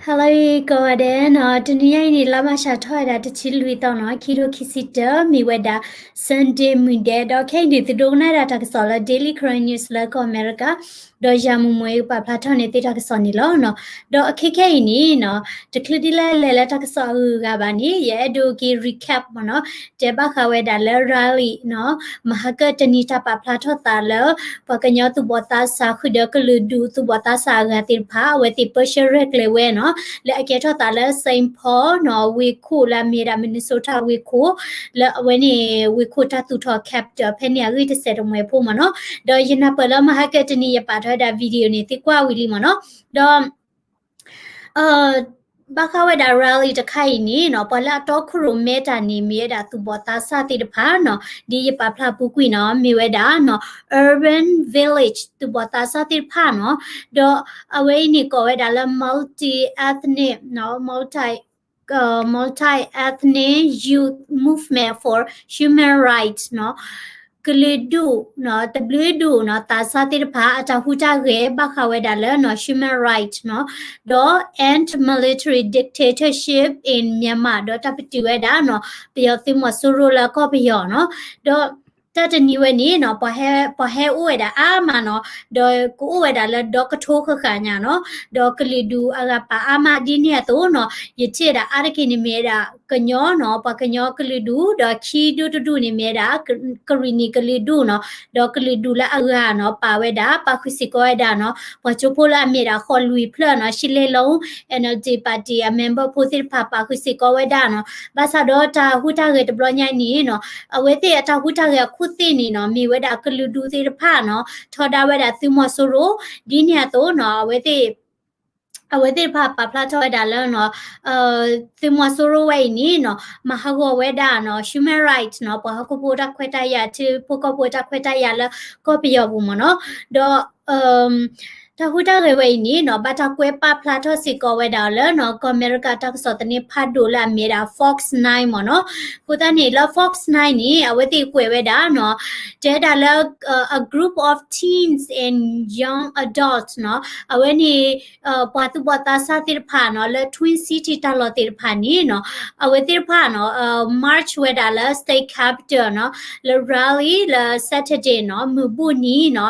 Hello ကိးဂၤဒဲးနီၤ, တနံၤညါအံၤန့ၣ် လါမၢ်ၡးထီၣ်ဝဲဒၣ်တဆံလွံၢ်သီနီၤ, ခံထိခံဆံတၢ မ့ၢ်ဝဲဒၣ် Sunday မုၢ်ဒဲး, ဒီးခဲအံၤန့ၣ် သုဒိကနၣ်ဒၣ်တၢ်ကစီၣ်လၢ Daily Karen News လၢကီၢ်အမဲရကၤ, ဒီးယၤမုၢ်မွဲကပာ်ဖျါထီၣ်န့ၢ်သုတၢ်ကစီၣ်န့ၣ်လီၤ. ဒီးအခဲခဲအံၤန့ၣ်နီၤ, တချုးဒ်လဲၣ်လဲၣ်လၢတၢ်ကစီၣ်အဂုၤအဂၤဘၣ်န့ၣ် ယအဲၣ်ဒိးက့ၤ recap မ့ၢ်နီၤ, တဲဘၣ်ဃးဝဲဒၣ်လၢ rally နီၤ, မဟါကတနံၤတၢ်ပာ်ဖျါထီၣ်သးလၢ ပှၤကညီသူၣ်ဘီၣ်သးစၢ် ဃုာ်ဒီးကလုာ်ဒူၣ်သူၣ်ဘီၣ်သးစၢ်အဂၤသ့ၣ်တဖၣ် အဝဲသ့ၣ်ပၢဆှၢရဲၣ်ကျဲၤဝဲနီၤ, လၢအကဲထီၣ်သးလၢ Saint Paul နီၤ, ဝ့ၢ်ခိၣ်လၢအမ့ၢ်ဒၣ် Minnesota ဝ့ၢ်ခိၣ်, လၢအဝဲန့ၣ် ဝ့ၢ်ခိၣ်တၢ်သူၣ်ထီၣ် capital ဖဲန့ၣ်အဂ့ၢ်တစဲးတမှဲၤဖိမ့ၢ်နီၤ, ဒီးယနၢ်ပၢၢ်လၢမဟါကတနံၤယပာ်ထီၣ်ဝဲဒၣ် video န့ၣ် သုကွၢ်ဝံၤလံမ့ၢ်နီၤ, ဒီး ဘၣ်ဃးဝဲဒၣ် rally တခါအံၤန့ၣ်နီၤ, ပှၤလၢအတီခိၣ်ရိၣ်မဲတၢ်န့ၣ် မ့ၢ်ဝဲဒၣ်သူၣ်ဘီၣ်သးစၢ်သ့ၣ်တဖၣ်နီၤ, ဒ်ယပာ်ဖျါအပူၤကွံာ်နီၤ, မ့ၢ်ဝဲဒၣ်နီၤ, urban village သူၣ်ဘီၣ်သးစၢ်သ့ၣ်တဖၣ်နီၤ, ဒီးအဝဲအံၤန့ၣ်ကိးဝဲဒၣ်လၢ multi ethnic နီၤ, multi multi-ethnic youth movement for human rights နီၤ, ကလုာ်ဒူၣ်နီၤ, တဘျုးဒူၣ်နီၤ, သးစၢ်သ့ၣ်တဖၣ် အတၢ်ဟူးတၢ်ဂဲၤဘၣ်ဃးဝဲဒၣ်လၢနီၤ, human rights နီၤ, ဒီး end military dictatorship in Myanmar ဒီးတၢ်ပတုာ်ဝဲဒၣ်နီၤ, ပယီၤသုးမီၤစိရိၤလၢကီၢ်ပယီၤနီၤ, ဒီးတၢ်တနံၤဝဲန့ၣ်နီၤ, ပှၤဟဲ, ပှၤဟဲအိၣ်ဝဲဒၣ်အါမးနီၤ, ဒီးကအိၣ်ဝဲဒၣ်လၢဒီကထိဃၣ်ဃၣ်ညါနီၤ, ဒီးကလုာ်ဒူၣ်အဂၤပာ်အါမးဒ်န့ၣ်အသိးနီၤ, ယထံၣ်ဝဲဒၣ်အါတက့ၢ်န့ၣ်မ့ၢ်ဝဲဒၣ်ကညီနီၤ, ပှၤကညီကလုာ်ဒူၣ်, ဒီးခံဒူၣ်တဒူၣ်န့ၣ်မ့ၢ်ဝဲဒၣ် ကရံၣ်နံၣ်ကလုာ်ဒူၣ်နီၤ, ဒီးကလုာ်ဒူၣ်လၢအဂၤနီၤ, ပာ်ဝဲဒၣ်, ပာ်ဃုာ်စ့ၢ်ကီးဝဲဒၣ်နီၤ, ပှၤကၠိဖိလၢအမ့ၢ်ဒၣ်ဃိးလွံၢ်ဖျၢၣ်နီၤ, ရှံလ့လိ NLD party အ member ဖိသ့ၣ်တဖၣ် ပာ်ဃုာ်စ့ၢ်ကီးဝဲဒၣ်နီၤ, ဘၣ်ဆၣ်ဒီးတၢ်ဟူးတၢ်ဂဲၤတဘျီညါအံၤန့ၣ်နီၤ, အဝဲသ့ၣ်အတၢ်ဟူးတၢ်ဂဲၤအခိၣ်သ့ၣ်န့ၣ်နီၤ, မ့ၢ်ဝဲဒၣ်ကလုာ်ဒူၣ်သ့ၣ်တဖၣ်နီၤ, ထီဒါဝဲဒၣ်သုးမီၤစိရိၤ, ဒ်န့ၣ်အသိးနီၤ, အဝဲသ့ၣ် အဝဲသ့ၣ်တဖၣ်ပာ်ဖျါထီၣ်ဝဲဒၣ်လၢနီၤ, သုးမီၤစိရိၤဝဲအံၤန့ၣ်နီၤ, မၤဟးဂီၤဝဲဒၣ်နီၤ, human rights နီၤ, ပှၤဟီၣ်ခိၣ်ဖိတၢ်ခွဲးတၢ်ယာ်, ထံဖိကီၢ်ဖိတၢ်ခွဲးတၢ်ယာ်လၢကီၢ်ပယီၤပူၤမ့ၢ်နီၤ, ဒီး တၢ်ဟူးတၢ်ဂဲၤဝဲအံၤန့ၣ်နီၤ, ဘၣ်တၢ်ကွဲးပာ်ဖျါထီၣ်စ့ၢ်ကီးဝဲဒၣ်လၢနီၤ, ကီၢ်အမဲရကၤတၢ်ကစီၣ်သန့ဖးဒိၣ်လၢအမ့ၢ်ဒၣ် Fox Nine မ့ၢ်နီၤ, အဃိသတးန့ၣ် လၢ Fox Nine န့ၣ် အဝဲသ့ၣ်ကွဲးဝဲဒၣ်နီၤ, တဲဒၣ်လၢ a group of teens and young adults နီၤ, အဝဲန့ၣ် ပှၤသူၣ်ဘီၣ်သးစၢ်သ့ၣ်တဖၣ်နီၤ, လၢ Twin City တၢ်လီၢ်သ့ၣ်တဖၣ်န့ၣ်နီၤ, အဝဲသ့ၣ်တဖၣ်နီၤ, march ဝဲဒၣ်လၢ state capital နီၤ, လၢ rally လၢ Saturday နီၤ, မုၢ်ဘူၣ်နံၤနီၤ,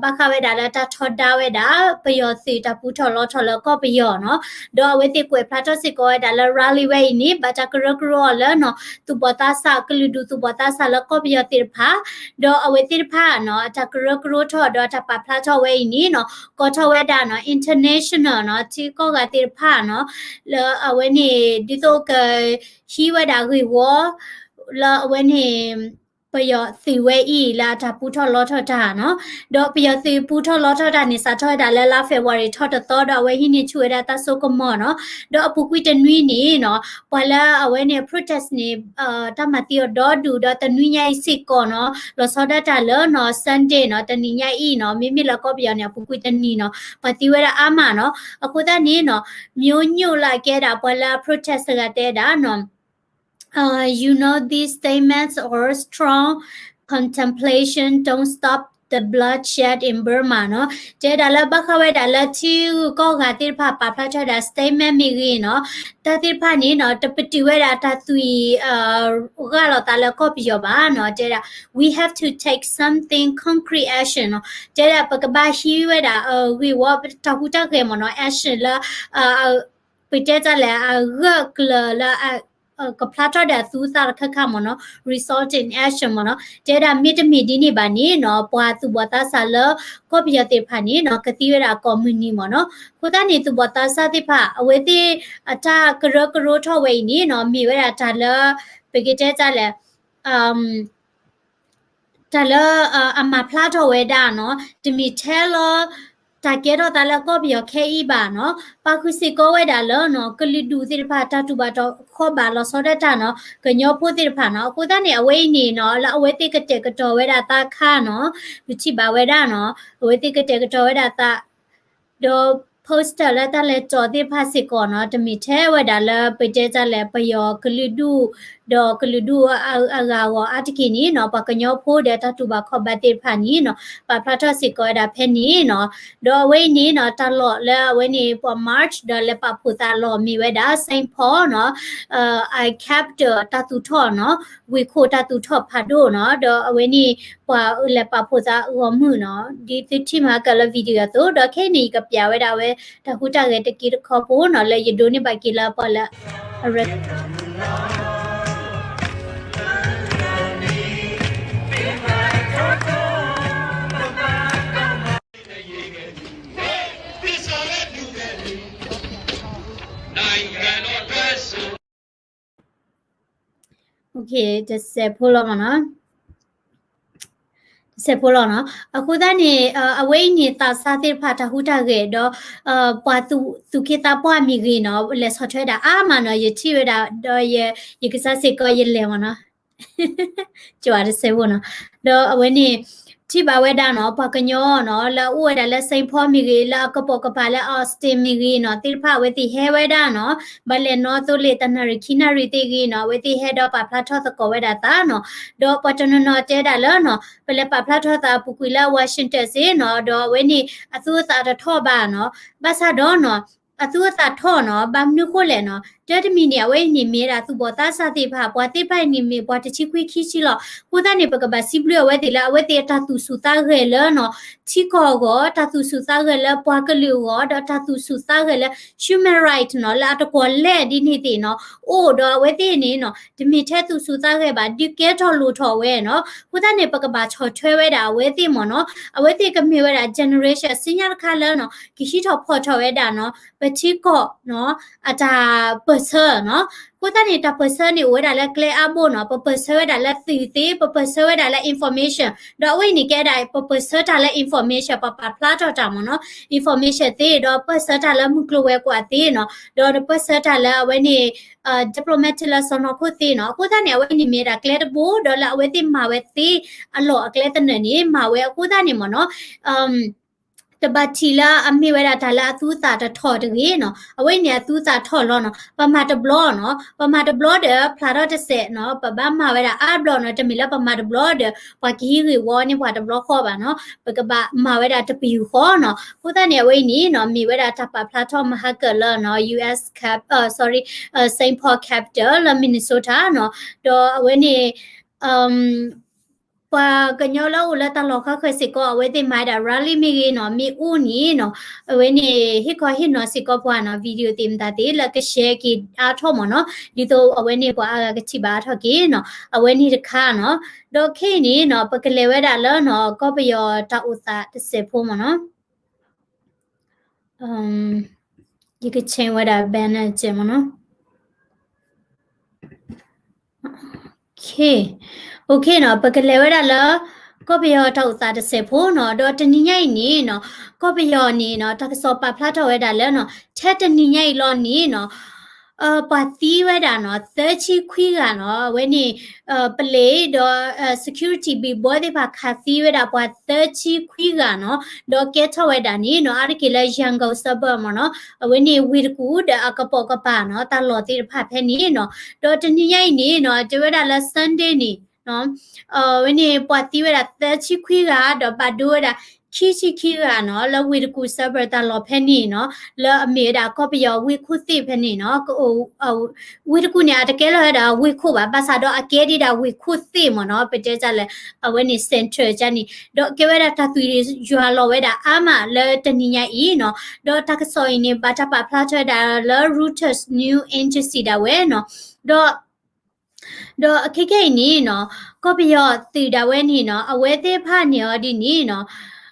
ဘၣ်ဃးဝဲဒၣ်လၢတၢ်ထီဒါဝဲဒၣ် ပယီၤသုးတၢ်ပူထီၣ်လီထီၣ်လၢကီၢ်ပယီၤနီၤ, ဒီးအဝဲသ့ၣ်ကွဲးဖျါထီၣ်စ့ၢ်ကီးဝဲဒၣ်လၢ rally ဝဲအံၤန့ၣ် ဘၣ်တၢ်ကရၢကရိအီၤလၢနီၤ, သူၣ်ဘီၣ်သးစၢ် ကလုာ်ဒူၣ်သူၣ်ဘီၣ်သးစၢ်လၢကီၢ်ပယီၤသ့ၣ်တဖၣ်, ဒီးအဝဲသ့ၣ်တဖၣ်နီၤ, အတၢ်ကရၢကရိထီၣ်ဒီးတၢ်ပာ်ဖျါထီၣ်ဝဲအံၤန့ၣ်နီၤ, ကိးထီၣ်ဝဲဒၣ်နီၤ, international နီၤ, ထံကီၢ်ဂၤသ့ၣ်တဖၣ်နီၤ, လၢအဝဲန့ၣ် ဒ်သိးက ဟံးဝဲဒၣ်ဂ့ၢ်ဝီ လၢအဝဲန့ၣ် ပယီၤသုးဝဲအံၤလၢအတၢ်ပူထီၣ်လီထီၣ်တၢ်နီၤ, ဒီးပယီၤသုးပူထီၣ်လီထီၣ်တၢ်န့ၣ် စးထီၣ်ဝဲဒၣ်လၢလါ February ထီၣ်တသီ ဒီးအဝဲဟံးန့ၢ်ဆူၣ်ဝဲဒၣ်တၢ်စိကမီၤနီၤ, ဒီးအပူၤကွံာ်တနွံန့ၣ်နီၤ, ပှၤလၢအဝဲန့ၣ် protest န့ၣ် တၢ်မၤသံအီၤဒီဒူၣ် ဒီးတနွံညါအံၤစ့ၢ်ကီးနီၤ, လီၤဆီဒၣ်တၢ်လၢနီၤ Sunday နီၤ, တနံၤညါအံၤနီၤ, မ့မ့ၢ်လၢကီၢ်ပယီၤန့ၣ် အပူၤကွံာ်တနံၤနီၤ, ပှၤသံဝဲဒၣ်အါမးနီၤ, အဃိသတးန့ၣ်နီၤ, မျိုးညွန့် လၢအကဲဒၣ်ပှၤလၢ protest တဂၤတဲဒၣ်နီၤ, you know, these statements are strong contemplation, don't stop the bloodshed in Burma နီၤ, တဲဒၣ်လၢဘၣ်ဃးဝဲဒၣ်လၢထံဂုၤကီၢ်ဂၤသ့ၣ်တဖၣ်ပာ်ဖျါထီၣ်ဝဲဒၣ် statement မ့ၢ်ဂ့ၤနီၤ, တၢ်သ့ၣ်တဖၣ်န့ၣ်နီၤ, တပတုာ်ဝဲဒၣ်တၢ်သွံၣ် ဂၢ်လိာ်သးလၢကီၢ်ပယီၤဘၣ်နီၤ, တဲဒၣ် we have to take something concrete action နီၤ, တဲဒၣ်ပကဘၣ်ဟံးဝဲဒၣ် ဂ့ၢ်ဝီ တၢ်ဟူးတၢ်ဂဲၤမ့ၢ်နီၤ, action လၢ ပတဲတၢ်လဲၣ် အဂၢၢ်ကျၢၤလၢ ကဖျါထီၣ်ဒီးအသူအသၣ်တခါခါမ့ၢ်နီၤ, result in action မ့ၢ်နီၤ, တဲဒၣ်မ့တမ့ၢ်ဒ်န့ၣ်ဘၣ်န့ၣ်နီၤ, ပှၤသူၣ်ဘီၣ်သးစၢ်လၢကီၢ်ပယီၤသ့ၣ်တဖၣ်န့ၣ်နီၤ, ကသံဝဲဒၣ်ကိးမုၢ်နံၤမ့ၢ်နီၤ, အဃိသတးန့ၣ် သူၣ်ဘီၣ်သးစၢ်သ့ၣ်တဖၣ် အဝဲသ့ၣ်အတၢ်ကရၢကရိထီၣ်ဝဲအံၤန့ၣ်နီၤ, မ့ၢ်ဝဲဒၣ်တၢ်လၢ ပကတဲတၢ်လဲၣ် တၢ်လၢအမၤဖျါထီၣ်ဝဲဒၣ်နီၤ, တမ့ၢ်ထဲလီၤ တၢ်ကဲထီၣ်သးလၢကီၢ်ပယီၤခဲအံၤဘၣ်နီၤ, ပာ်ဃုာ်စ့ၢ်ကီးဝဲဒၣ်လၢနီၤ, ကလုာ်ဒူၣ်သ့ၣ်တဖၣ် တၢ်တူၢ်ဘၣ်တၢ်ခီၣ်ဘၣ်လီၤဆီဒၣ်တၢ်နီၤ, ကညီဖိသ့ၣ်တဖၣ်နီၤ, အဃိသတးန့ၣ် အဝဲအံၤန့ၣ်နီၤ, လၢအဝဲသ့ၣ်ကတဲာ်ကတီၤဝဲဒၣ်သးခါနီၤ, ပထံၣ်ဘၣ်ဝဲဒၣ်နီၤ, အဝဲသ့ၣ်ကတဲာ်ကတီၤဝဲဒၣ်သး ဒီး poster လၢတၢ်လဲၤတီၤသ့ၣ်တဖၣ်စ့ၢ်ကီးနီၤ, တမ့ၢ်ထဲဝဲဒၣ်လၢပတဲတၢ်လဲၣ် ပယီၤကလုာ်ဒူၣ် ဒီးကလုာ်ဒူၣ်အဂၤအဂီၢ်အါတက့ၢ်န့ၣ်နီၤ ပှၤကညီဖိဒီးတၢ်တူၢ်ဘၣ်ခီၣ်ဘၣ်သ့ၣ်တဖၣ်န့ၣ်နီၤ ပာ်ဖျါထီၣ်စ့ၢ်ကီးဝဲဒၣ်ဖဲန့ၣ်နီၤ. ဒီးအဝဲအံၤန့ၣ်နီၤ တၢ်လီၢ်လၢအဝဲန့ၣ် ပှၤ march ဒီးလဲၤပာ်ဖှိၣ်သးအလီၢ်မ့ၢ်ဝဲဒၣ် Saint Paul နီၤ အ capital တၢ်သူၣ်ထီၣ်နီၤ ဝ့ၢ်ခိၣ်တၢ်သူၣ်ထီၣ်ဖးဒိၣ်နီၤ ဒီးအဝဲန့ၣ် ပှၤလဲၤပာ်ဖှိၣ်သးအဂီၢ်မုၢ်နီၤ ဒ်သုထံၣ်မၤကၢၢ်လၢ video အသိး ဒီးခဲအံၤန့ၣ် ယကပျးဝဲဒၣ်ဝဲ တၢ်ဟူးတၢ်ဂဲၤတက့တခီဖိနီၤ လၢယဒိးန့ၢ်ဘၣ်က့ၤလၢပှၤလၢ အရ တစဲးဖိလီၤမနီၤ တစဲးဖိလီၤနီၤ. အဃိသတးန့ၣ် အဝဲအံၤန့ၣ် သးစၢ်သ့ၣ်တဖၣ်တၢ်ဟူးတၢ်ဂဲၤဒီး ပှၤသူၣ်က့သးပှၢ်မ့ၢ်ဂ့ၤနီၤ လဲၤဆီၣ်ထွဲဒၣ်အါမးနီၤ ယထံၣ်ဝဲဒၣ် ဒီးယ ယကစၢ်စ့ၢ်ကီးယလဲၤမနီၤ ကတစဲးဖိနီၤ. ဒီးအဝဲန့ၣ် ထံၣ်ဘၣ်ဝဲဒၣ်နီၤ ပှၤကညီနီၤ လၢအအိၣ်ဝဲဒၣ်လၢ Saint Paul မ့ၢ်ဂ့ၤ လၢအကပိာ်ကပၤလၢ Austin မ့ၢ်ဂ့ၤနီၤ သ့ၣ်တဖၣ်အဝဲသ့ၣ်ဟဲဝဲဒၣ်နီၤ ဘၣ်လဲၣ်နီသိလ့ၣ် တနၣ်ရံၣ်ခံနၣ်ရံၣ်သ့ၣ်ဂ့ၤနီၤ အဝဲသ့ၣ်ဟဲဒီးပာ်ဖျါထီၣ်သကိးဝဲဒၣ်သးနီၤ. ဒီးပှၤတနီၤနီၤတဲဒၣ်လၢနီၤ ပလဲၤပာ်ဖျါထီၣ်သးအပူၤကွံာ်လၢ Washington စ့ၢ်နီၤ ဒီးအဝဲန့ၣ် အသူအသးတထီၣ်ဘၣ်နီၤ. ဘၣ်ဆၣ်ဒီးနီၤ အသူအသးထီၣ်နီၤ ဘၣ်မနုၤဃိလဲၣ်နီၤ တၢ်တမံၤန့ၣ် အဝဲအံၤန့ၣ်မ့ၢ်ဒၣ်သူၣ်ဘီၣ်သးစၢ်သ့ၣ်တဖၣ် ပှၤသ့ၣ်တဖၣ်အံၤန့ၣ်မ့ၢ်ပှၤတဆံခွံခံဆံလီၤ. အဃိသတးန့ၣ် ပကဘၣ်စံးဘျုးအဝဲသ့ၣ်လၢ အဝဲသ့ၣ်အတၢ်သူၣ်ဆူၣ်သးဂဲၤလၢနီၤ ထံကီၢ်အဂီၢ် တၢ်သူၣ်ဆူၣ်သးဂဲၤလၢပှၤကလုာ်အဂီၢ် ဒီးတၢ်သူၣ်ဆူၣ်သးဂဲၤလၢ human right နီၤ လၢအတကွီၢ်လဲၢ်ဒ်န့ၣ်သ့ၣ်နီၤ အိၣ်ဒီးအဝဲသ့ၣ်န့ၣ်နီၤ တမ့ၢ်ထဲသူၣ်ဆူၣ်သးဂဲၤဘၣ် ဒုးကဲထီၣ်လိၣ်ထီၣ်ဝဲနီၤ. အဃိသတးန့ၣ် ပကဘၣ်ဆီၣ်ထွဲဝဲဒၣ်အဝဲသ့ၣ်မ့ၢ်နီၤ အဝဲသ့ၣ်ကမ့ၢ်ဝဲဒၣ် generation ဆူညါတခါလၢနီၤ ကဟံးထီၣ်ဖီၣ်ထီၣ်ဝဲဒၣ်နီၤ ပထံကီၢ်နီၤ အတၢ်ပၢၢ်ဆၢနီၤ. အဃိသတးန့ၣ် တၢ်ပၢၢ်ဆၢန့ၣ် အိၣ်ဝဲဒၣ်လၢကျဲအါဘိနီၤ ပပၢၢ်ဆၢဝဲဒၣ်လၢသုးသ့ ပပၢၢ်ဆၢဝဲဒၣ်လၢ information ဒီးအဝဲအံၤန့ၣ်ကဲဒၣ် ပပၢၢ်ဆၢတၢ်လၢ information ပပာ်ဖျါထီၣ်တၢ်မ့ၢ်နီၤ information သ့ ဒီးပၢၢ်ဆၢတၢ်လၢမုၢ်ကျိၤဝဲၤကွာ်သ့နီၤ ဒီးပၢၢ်ဆၢတၢ်လၢအဝဲန့ၣ် diplomatic လၢစီၢ်နီၤခိၣ်သ့နီၤ. အဃိသတးန့ၣ် အဝဲအံၤန့ၣ်မ့ၢ်ဒၣ်ကျဲတဘိ ဒီးလၢအဝဲသ့ၣ်မၤဝဲသ့အလီၢ်အကျဲသနၢၣ်န့ၣ် မၤဝဲအဃိသတးန့ၣ်မ့ၢ်နီၤ တဘၣ်ထံၣ်လၢအမ့ၢ်ဝဲဒၣ်တၢ်လၢအသူသးတထီၣ်တဂ့ၤနီၤ. အဝဲအံၤန့ၣ်အသူသးထီၣ်လီၤနီၤ. ပမၤတဘျီနီၤ. ပမၤတဘျီဒီး ဖျါထီၣ်တစဲးနီၤ. ပဘၣ်မၤဝဲဒၣ်အါဘျီနီၤ. တမ့ၢ်လၢပမၤတဘျီဒီး ပှၤကဟံးဂ့ၢ်ဝီန့ၢ်ပှၤတဘျီဃီဘၣ်နီၤ. ပကဘၣ်မၤဝဲဒၣ်တပယူာ်ဃီနီၤ. အဃိသတးန့ၣ် အဝဲအံၤန့ၣ်နီၤ မ့ၢ်ဝဲဒၣ်တၢ်ပာ်ဖျါထီၣ်မဟါကၢၣ်လၢနီၤ U S cap, sorry, Saint Paul capital လၢ Minnesota နီၤ. ဒီးအဝဲန့ၣ် ပှၤကညီလၢအိၣ်လၢတၢ်လီၢ်ခါဃၢၤစ့ၢ်ကီး အဝဲသ့ၣ်မၤဒၣ် rally မ့ၢ်ဂ့ၤနီၤ မ့ၢ်အိၣ်န့ၣ်နီၤ အဝဲန့ၣ် ဟ့ၣ်ခီဟ့ၣ်နီၤစ့ၢ်ကီးပှၤနီၤ video သ့ၣ်မတၤသ့ၣ်လၢက share က့ၤအါထီၣ်မ့ၢ်နီၤ ဒ်သိးအဝဲန့ၣ်ပှၤအါဂၤကထံၣ်ဘၣ်အါထီၣ်က့ၤနီၤ အဝဲန့ၣ်တခါနီၤ ဒီးခဲအံၤန့ၣ်နီၤ ပကလဲၤဝဲဒၣ်လၢနီၤ ကီၢ်ပယီၤတၢ်အိၣ်သးတစဲးဖိမ့ၢ်နီၤ ယက change ဝဲဒၣ် banner တစဲးမ့ၢ်နီၤ OK, OK နီၤ ပကလဲၤဝဲဒၣ်လၢ ကီၢ်ပယီၤတၢ်အိၣ်သးတစဲးဖိနီၤ ဒီးတနံၤညါအံၤန့ၣ်နီၤ ကီၢ်ပယီၤန့ၣ်နီၤ တၢ်ကစီၣ်ပာ်ဖျါထီၣ်ဝဲဒၣ်လၢနီၤ ထဲတနံၤညါအံၤလီၤန့ၣ်နီၤ ပှၤသံဝဲဒၣ်နီၤ သၢဆံခွံဂၤနီၤ အဝဲန့ၣ် ပလံးဒီး security ဘံၣ်ဘီသ့ၣ်တဖၣ်ခးသံဝဲဒၣ်ပှၤသၢဆံခွံဂၤနီၤ ဒီးကဲထီၣ်ဝဲဒၣ်န့ၣ်နီၤ အါတက့ၢ်လၢ Yangon suburb မ့ၢ်နီၤ အဝဲန့ၣ်ဝ့ၢ်တကူၣ်ဒီးအကပိာ်ကပၤနီၤ တၢ်လီၢ်သ့ၣ်တဖၣ်ဖဲန့ၣ်နီၤ ဒီးတနံၤညါအံၤန့ၣ်နီၤ တဲဝဲဒၣ်လၢ Sunday န့ၣ် အဝဲန့ၣ်ပှၤသံဝဲဒၣ်သၢဆံခွံဂၤ ဒီးဘၣ်ဒိဝဲဒၣ်ခံဆံခံဂၤနီၤ လၢဝ့ၢ်တကူၣ် suburb တၢ်လီၢ်ဖဲန့ၣ်နီၤ လၢအမ့ၢ်ဝဲဒၣ်ကီၢ်ပယီၤဝ့ၢ်ခိၣ်သ့ၣ်ဖဲန့ၣ်နီၤ ဝ့ၢ်တကူၣ်န့ၣ် အတကဲလီၤဝဲဒၣ်ဝ့ၢ်ခိၣ်ဘၣ် ဘၣ်ဆၣ်ဒီးအကဲဒံးဒၣ်ဝ့ၢ်ခိၣ်သ့ၣ်မ့ၢ်နီၤ ပတဲတၢ်လၢ အဝဲန့ၣ် center ကန့ၣ် ဒီးကဲဝဲဒၣ်တၢ်သွံၣ်ယွၤလီၤဝဲဒၣ်အါမးလၢတနံၤညါအံၤနီၤ ဒီးတၢ်ကစီၣ်အံၤန့ၣ် ဘၣ်တၢ်ပာ်ဖျါထီၣ်ဝဲဒၣ်လၢ Reuters News Agency ဒၣ်ဝဲနီၤ ဒီး ဒီးခဲကနံၣ်အံၤန့ၣ်နီၤ ကီၢ်ပယီၤသုးဒၣ်ဝဲန့ၣ်နီၤ အဝဲသ့ၣ်တဖၣ်န့ၣ်အီၤဒ်န့ၣ်နီၤ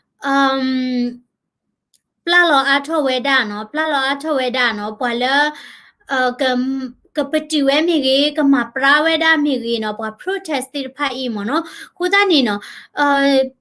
ပျၢ်လီၤအါထီၣ်ဝဲဒၣ်နီၤ ပျၢ်လီၤအါထီၣ်ဝဲဒၣ်နီၤ ပှၤလၢ ကပတုာ်ဝဲမ့ၢ်ဂ့ၤ ကမၤပြၢဝဲဒၣ်မ့ၢ်ဂ့ၤနီၤ ပှၤ protest သ့ၣ်တဖၣ်အံၤမ့ၢ်နီၤ အဃိသတးန့ၣ်နီၤ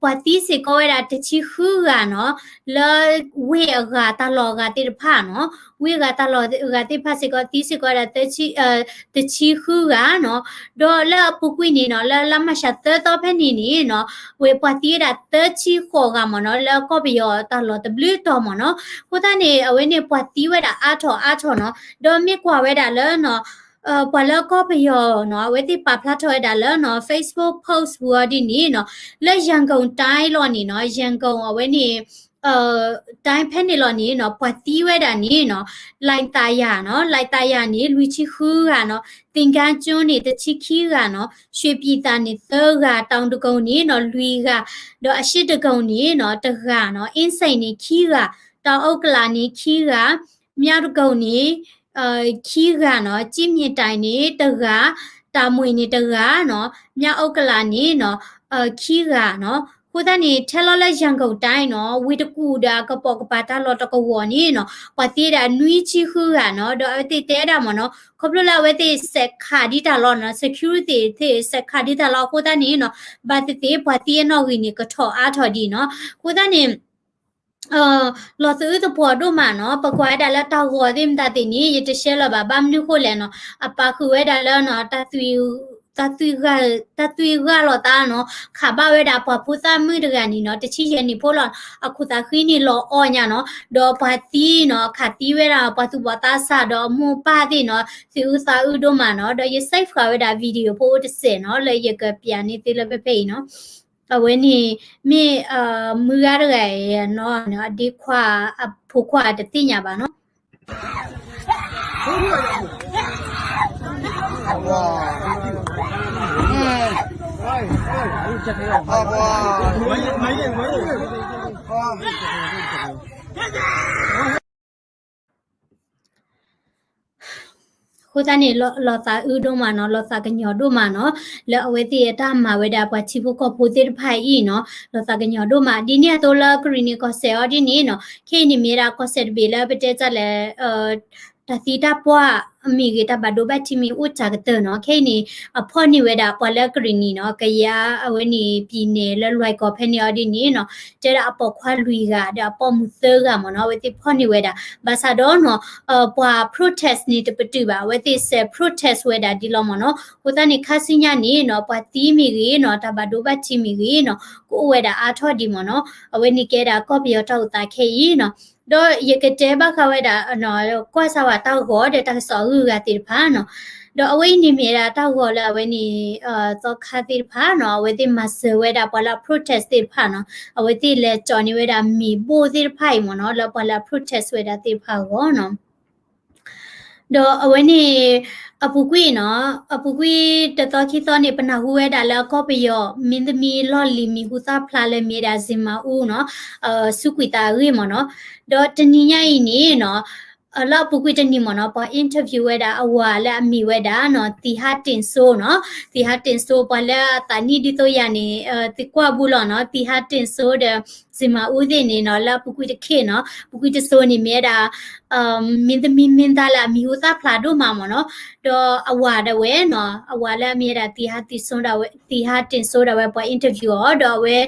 ပှၤသံစ့ၢ်ကီးဝဲဒၣ်တဆံဃုဂၤနီၤ လၢဝ့ၢ်အဂၤ တၢ်လီၢ်အဂၤသ့ၣ်တဖၣ်နီၤ ဝ့ၢ်အဂၤတၢ်လီၢ်အဂၤသ့ၣ်တဖၣ်စ့ၢ်ကီး သံစ့ၢ်ကီးဝဲဒၣ် တဆံဃုဂၤနီၤ ဒီးလၢအပူၤကွံာ်န့ၣ်နီၤ လၢလါမၤၡးသၢသီဖဲန့ၣ်န့ၣ်နီၤ ဝဲပှၤသံဝဲဒၣ်သၢဆံဃိးဂၤမ့ၢ်နီၤ လၢကီၢ်ပယီၤတၢ်လီၢ်တဘျုးတီၤမ့ၢ်နီၤ အဃိသတးန့ၣ် အဝဲန့ၣ်ပှၤသံဝဲဒၣ်အါထီၣ်အါထီၣ်နီၤ ဒီးမ့ၢ်ကွၢ်ဝဲဒၣ်လၢနီၤ ပှၤလၢကီၢ်ပယီၤနီၤ အဝဲသ့ၣ်ပာ်ဖျါထီၣ်ဝဲဒၣ်လၢနီၤ Facebook post ဝံၤအီၤဒ်န့ၣ်နီၤ လၢရန်ကုန်တိုင်းလီၤန့ၣ်နီၤ ရန်ကုန်အဝဲန့ၣ် တိုင်းဖဲန့ၣ်လီၤန့ၣ်နီၤ ပှၤသံဝဲဒၣ်န့ၣ်နီၤ လှိုင်သာယာနီၤ လှိုင်သာယာန့ၣ် လွံၢ်ဆံဃုဂၤနီၤ သင်္ဃန်းကျွန်းန့ၣ် တဆံခံဂၤနီၤ ရွှေပြည်သာန့ၣ် သၢဂၤ တောင်ဒဂုံန့ၣ်နီၤ လွံၢ်ဂၤ ဒီးအရှေ့ဒဂုံန့ၣ်နီၤ တဂၤနီၤ အင်းစိန်န့ၣ် ခံဂၤ တောင်ဥက္ကလာန့ၣ် ခံဂၤ မြောက်ဒဂုံန့ၣ် ခံဂၤနီၤ ကြည့်မြင်တိုင်န့ၣ် တဂၤ တာမွေန့ၣ် တဂၤနီၤ မြောက်ဥက္ကလာန့ၣ်နီၤ ခံဂၤနီၤ အဃိသတးန့ၣ် ထဲလီၤလၢရန်ကုန်တိုင်းနီၤ ဝ့ၢ်တကူၣ်ဒီးအကပိာ်ကပၤတၢ်လီၢ်တကဝီၤန့ၣ်နီၤ ပှၤသံဝဲဒၣ်နွံဆံဃုဂၤနီၤ ဒီးအဝဲသ့ၣ်တဲဒၣ်မ့ၢ်နီၤ ခီဖျိလၢအဝဲသ့ၣ်စဲးခးဒံးတၢ်လီၤနီၤ security သ့ၣ်စဲးခးဒံးတၢ်လီၤ အဃိသတးန့ၣ်နီၤ ဘၣ်သ့ၣ်သ့ၣ်ပှၤသံအနီၣ်ဂံၢ်န့ၣ် ကထီၣ်အါထီၣ်ဒံးနီၤ အဃိသတးန့ၣ် လီၤသအုးသပှီၤဒိၣ်မးနီၤ ပကွၢ်ဝဲဒၣ်လၢတၢ်ဂီၤသ့ၣ်မတၤသ့ၣ်န့ၣ် ယတရှဲလီၤဘၣ် ဘၣ်မနုၤဃိလဲၣ်နီၤ အပာ်ဃုာ်ဝဲဒၣ်လၢနီၤ တၢ်သွံၣ်ဂၢ်လိာ်သးနီၤ ခးဘၣ်ဝဲဒၣ်ပှၤဖိသၣ်မုၣ်တဂၤန့ၣ်နီၤ တဆံယဲၢ်နံၣ်ဖိလီၤ အခိၣ်သးဃံန့ၣ်လီၤအီၣ်ညါနီၤ ဒီးပှၤသံနီၤ ခးသံဝဲဒၣ်ပှၤသူၣ်ဘီၣ်သးစၢ်ဒီးအမိၢ်ပၢ်သ့ၣ်နီၤ သအုးသးအုးဒိၣ်မးနီၤ ဒီးယ save ဃာ်ဝဲဒၣ် video ဖိအိၣ်တစဲးနီၤ လၢယကပြးန့ၢ်သုလၢဖဲဖဲအံၤနီၤ အဝဲန့ၣ် မ့ၢ် မုၢ်ဂၤတဂၤအံၤနီၤ အဒ့ခွါ အဖိခွါတသ့ၣ်ညါဘၣ်နီၤ အဃိသတးန့ၣ် လီၤသးအုးဒိၣ်မးနီၤ လီၤသးကညီၤဒိၣ်မးနီၤ လၢအဝဲသ့ၣ်အတၢ်မၤဝဲဒၣ် ပှၤထံဖိကီၢ်ဖိသ့ၣ်တဖၣ်အံၤနီၤ လီၤသးကညီၤဒိၣ်မး ဒ်န့ၣ်အသိးလၢကရံၣ်နံၤကီၢ်စဲၣ်အီၤဒ်န့ၣ်နီၤ ခဲအံၤန့ၣ်မ့ၢ်ဝဲဒၣ်ကီၢ်စဲၣ်တဘ့ၣ်လၢပတဲတၢ်လဲၣ် တၢ်သံတၢ်ပှၢ်မ့ၢ်ဂ့ၤ တၢ်ဘၣ်ဒိဘၣ်ထံးမ့ၢ်အိၣ်စှၤကတၢၢ်နီၤ ခဲအံၤန့ၣ် အဖီၣ်န့ၢ်ဝဲဒၣ်ပှၤလၢကရံၣ်နံၤနီၤ ကယၤအဝဲန့ၣ် ပြည်နယ် လၢလွဲၢ်ကီၢ်ဖဲန့ၣ်အီၤဒ်န့ၣ်နီၤ တဲဒၣ်အပိာ်ခွါလွံၢ်ဂၤ ဒီးအပိာ်မုၣ်သၢဂၤမ့ၢ်နီၤ အဝဲသ့ၣ်ဖီၣ်န့ၢ်ဝဲဒၣ် ဘၣ်ဆၣ်ဒီးနီၤ ပှၤ protest န့ၣ်တပတုာ်ဘၣ် အဝဲသ့ၣ်စဲး protest ဝဲဒၣ်ဒ်လီၤမ့ၢ်နီၤ အဃိသတးန့ၣ် ခါဆူညါန့ၣ်နီၤ ပှၤသံမ့ၢ်ဂ့ၤနီၤ တၢ်ဘၣ်ဒိဘၣ်ထံးမ့ၢ်ဂ့ၤနီၤ ကအိၣ်ဝဲဒၣ်အါထီၣ်ဒံးမ့ၢ်နီၤ အဝဲန့ၣ်ကဲဒၣ်ကီၢ်ပယီၤတၢ်အိၣ်သးခဲအံၤနီၤ ဒီးယကတဲဘၣ်ဃးဝဲဒၣ် ကွၢ်စၢ်ဝဲတၢ်ဂီၤဒီးတၢ်ကစီၣ်အဂုၤအဂၤသ့ၣ်တဖၣ်နီၤ ဒီးအဝဲအံၤန့ၣ်မ့ၢ်ဒၣ်တၢ်ဂီၤလၢအဝဲန့ၣ် သီခါသ့ၣ်တဖၣ်နီၤ အဝဲသ့ၣ်မၤစၢၤဝဲဒၣ်ပှၤလၢအ protest သ့ၣ်တဖၣ်နီၤ အဝဲသ့ၣ်လဲၤကၠီန့ၢ်ဝဲဒၣ်မ့ၤဘိၣ်သ့ၣ်တဖၣ်အံၤမ့ၢ်နီၤ လၢပှၤလၢအ protest ဝဲဒၣ်သ့ၣ်တဖၣ်အဂီၢ်နီၤ ဒီးအဝဲန့ၣ် အပူၤကွံာ်နီၤ အပူၤကွံာ်တသီခံသီန့ၣ် ပနၢ်ဟူဝဲဒၣ်လၢကီၢ်ပယီၤ မင်းသမီးလီၢ်လံၤမံၤဟူသၣ်ဖျါလၢမ့ၢ်ဝဲဒၣ် ဇင်မာဦးနီၤ စူးကွံာ်သးအဂ့ၢ်မ့ၢ်နီၤ ဒီးတနံၤညါအံၤန့ၣ်နီၤ လၢအပူၤကွံာ်တနံၤမ့ၢ်နီၤ ပှၤ interview ဝဲဒၣ်အဝၤလၢအမ့ၢ်ဝဲဒၣ်နီၤ သီဟတင်စိုးနီၤ သီဟတင်စိုး ပှၤလၢအသးနံၣ်ဒ်သိးယၤန့ၣ် သုကွၢ်ဘူးလီၤနီၤ သီဟတင်စိုးဒီး ဇင်မာဦးသ့ၣ်န့ၣ်နီၤ လၢအပူၤကွံာ်တခ့နီၤ ပူၤကွံာ်တစိၤန့ၣ်မ့ၢ်ဝဲဒၣ် မင်းသမီးမင်းသားလၢအမံၤဟူသၣ်ဖျါဒိၣ်မးမ့ၢ်နီၤ ဒီးအဝၤဒၣ်ဝဲနီၤ အဝၤလၢအမ့ၢ်ဝဲဒၣ် သီဟတင်စိုးဒၣ်ဝဲ သီဟတင်စိုးဒၣ်ဝဲပှၤ interview အီၤ ဒီးအဝဲ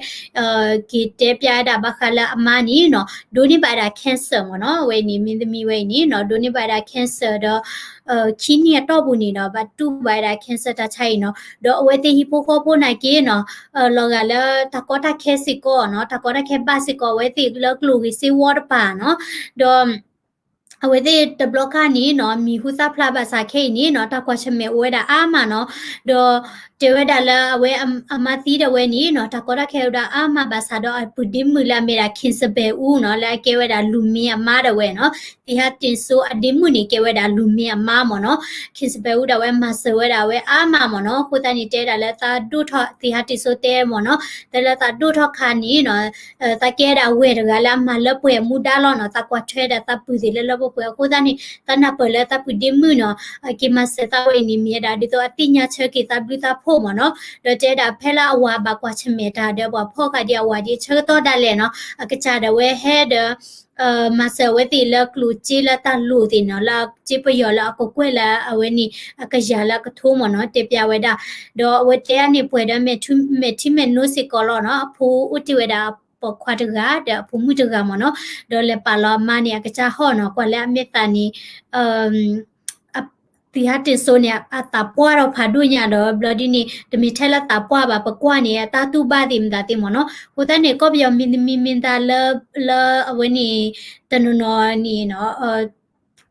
က့ၤတဲပျးဝဲဒၣ်ဘၣ်ဃးလၢအမါန့ၣ်နီၤ ဒိးန့ၢ်ဘၣ်ဝဲဒၣ် cancer မ့ၢ်နီၤ အဝဲန့ၣ် မင်းသမီးဝဲအံၤန့ၣ်နီၤ ဒိးန့ၢ်ဘၣ်ဝဲဒၣ် cancer ဒီး ခံနံၣ်အတီၢ်ပူၤန့ၣ်ဒီး ဘၣ်တူၢ်ဘၣ်ဝဲဒၣ် cancer တၢ်ဆါအံၤနီၤ ဒီးအဝဲသ့ၣ်ဟံၣ်ဖိဃီဖိနာ်က့နီၤ လီၤဂာ်လၢတၢ်ကီတၢ်ခဲစ့ၢ်ကီးနီၤ တၢ်ကီတၢ်ခဲဘၣ်စ့ၢ်ကီး အဝဲသ့ၣ်လၢကျိၣ်ဂ့ၤစ့ဝီတပၤနီၤ ဒီး အဝဲသ့ၣ်တဘျီခါန့ၣ်နီၤ မံၤဟူသၣ်ဖျါဘၣ်ဆၣ်ခဲအံၤန့ၣ်နီၤ တၢ်ကွၢ်ဆၢၣ်မဲာ်အိၣ်ဝဲဒၣ်အါမးနီၤ ဒီးတဲဝဲဒၣ်လၢအဝဲအမါသံဒၣ်ဝဲန့ၣ်နီၤ တၢ်ကီတၢ်ခဲအိၣ်ဒၣ်အါမးဘၣ်ဆၣ်ဒီးအပုၢ်ဒ့မုၣ်လၢအမ့ၢ်ဒၣ် ခင်ဇာဘဲဦးနီၤ လၢအကဲဝဲဒၣ်လူၤမ့အမါဒၣ်ဝဲနီၤ သီဟတင်စိုးအဒ့မုၣ်န့ၣ် ကဲဝဲဒၣ်လူၤမ့အမါမ့ၢ်နီၤ ခင်ဇာဘဲဦးဒၣ်ဝဲမၤစၢၤဝဲဒၣ်ဝဲအါမးမ့ၢ်နီၤ အဃိသတးန့ၣ် တဲဒၣ်လၢသးဒိၣ်ထီၣ် သီဟတင်စိုးတဲမ့ၢ်နီၤ တဲလၢသးဒိၣ်ထီၣ်ခါန့ၣ်နီၤ သးကဲဒၣ်ဝဲၢ်တဂၤလၢအမၤလၢပှဲၤအမူဒါလီၤနီၤ သးကွၢ်ထွဲဒၣ်သးပုၢ်သ့ၣ်လၢလၢပှဲၤပှဲၤ အဃိသတးန့ၣ် သးနၢ်ပၢၢ်လၢသးပုၢ်ဒ့မုၣ်နီၤ က့ၤမၤစၢၤသးဝဲအံၤန့ၣ် မ့ၢ်ဝဲဒၣ်ဒ်သိးအသ့ၣ်ညါဆၢက့ၤသးဘျုးသးဖှိၣ်မ့ၢ်နီၤ ဒီးတဲဒၣ်ဖဲလၢအဝၤဘၣ်ကွၢ်ဆၢၣ်မဲာ်တၢ်ဒီးပှၤဖီၣ်ဃာ်ဒံးအဝၤဒ်အဆၢကတီၢ်ဒၣ်လဲာ်နီၤ အကစၢ်ဒၣ်ဝဲဟဲဒီး မၤစၢၤအဝဲသ့ၣ်လၢကျိၣ်စ့လၢတၢ်လိၣ်သ့ၣ်နီၤ လၢစ့ပယီၤလၢအကကွဲၢ်လၢအဝဲန့ၣ် အကယၤလၢအကထိမ့ၢ်နီၤ တဲပျးဝဲဒၣ် ဒီးအဝဲတဲအန့ၣ်ပှဲၤဒီး မဲာ်ထံမဲာ်နိစ့ၢ်ကီးလီၤနီၤ အဖိအိၣ်တ့ၢ်ဝဲဒၣ်အပိာ်ခွါတဂၤ ဒီးအဖိမုၣ်တဂၤမ့ၢ်နီၤ ဒီးလဲၤပာ်လီၤအမါန့ၣ် အကစၢ်ဟီၣ်နီၤ ကွၢ်လၢအမဲာ်သးန့ၣ် သီဟတင်စိုးန့ၣ် အသးပှၢ်ထီၣ်ဖးဒိၣ်ညါဒီး ဘျီဒ်န့ၣ် တမ့ၢ်ထဲလၢသးပှၢ်ဘၣ် ပကွၢ်န့ၣ် အတၢ်တူၢ်ဘၣ်သ့ၣ်မတၤသ့ၣ်မ့ၢ်နီၤ အဃိသတးန့ၣ် ကီၢ်ပယီၤမံၤသမံမံၤသးလၢ လၢအဝဲန့ၣ် တနီၤနီၤန့ၣ်နီၤ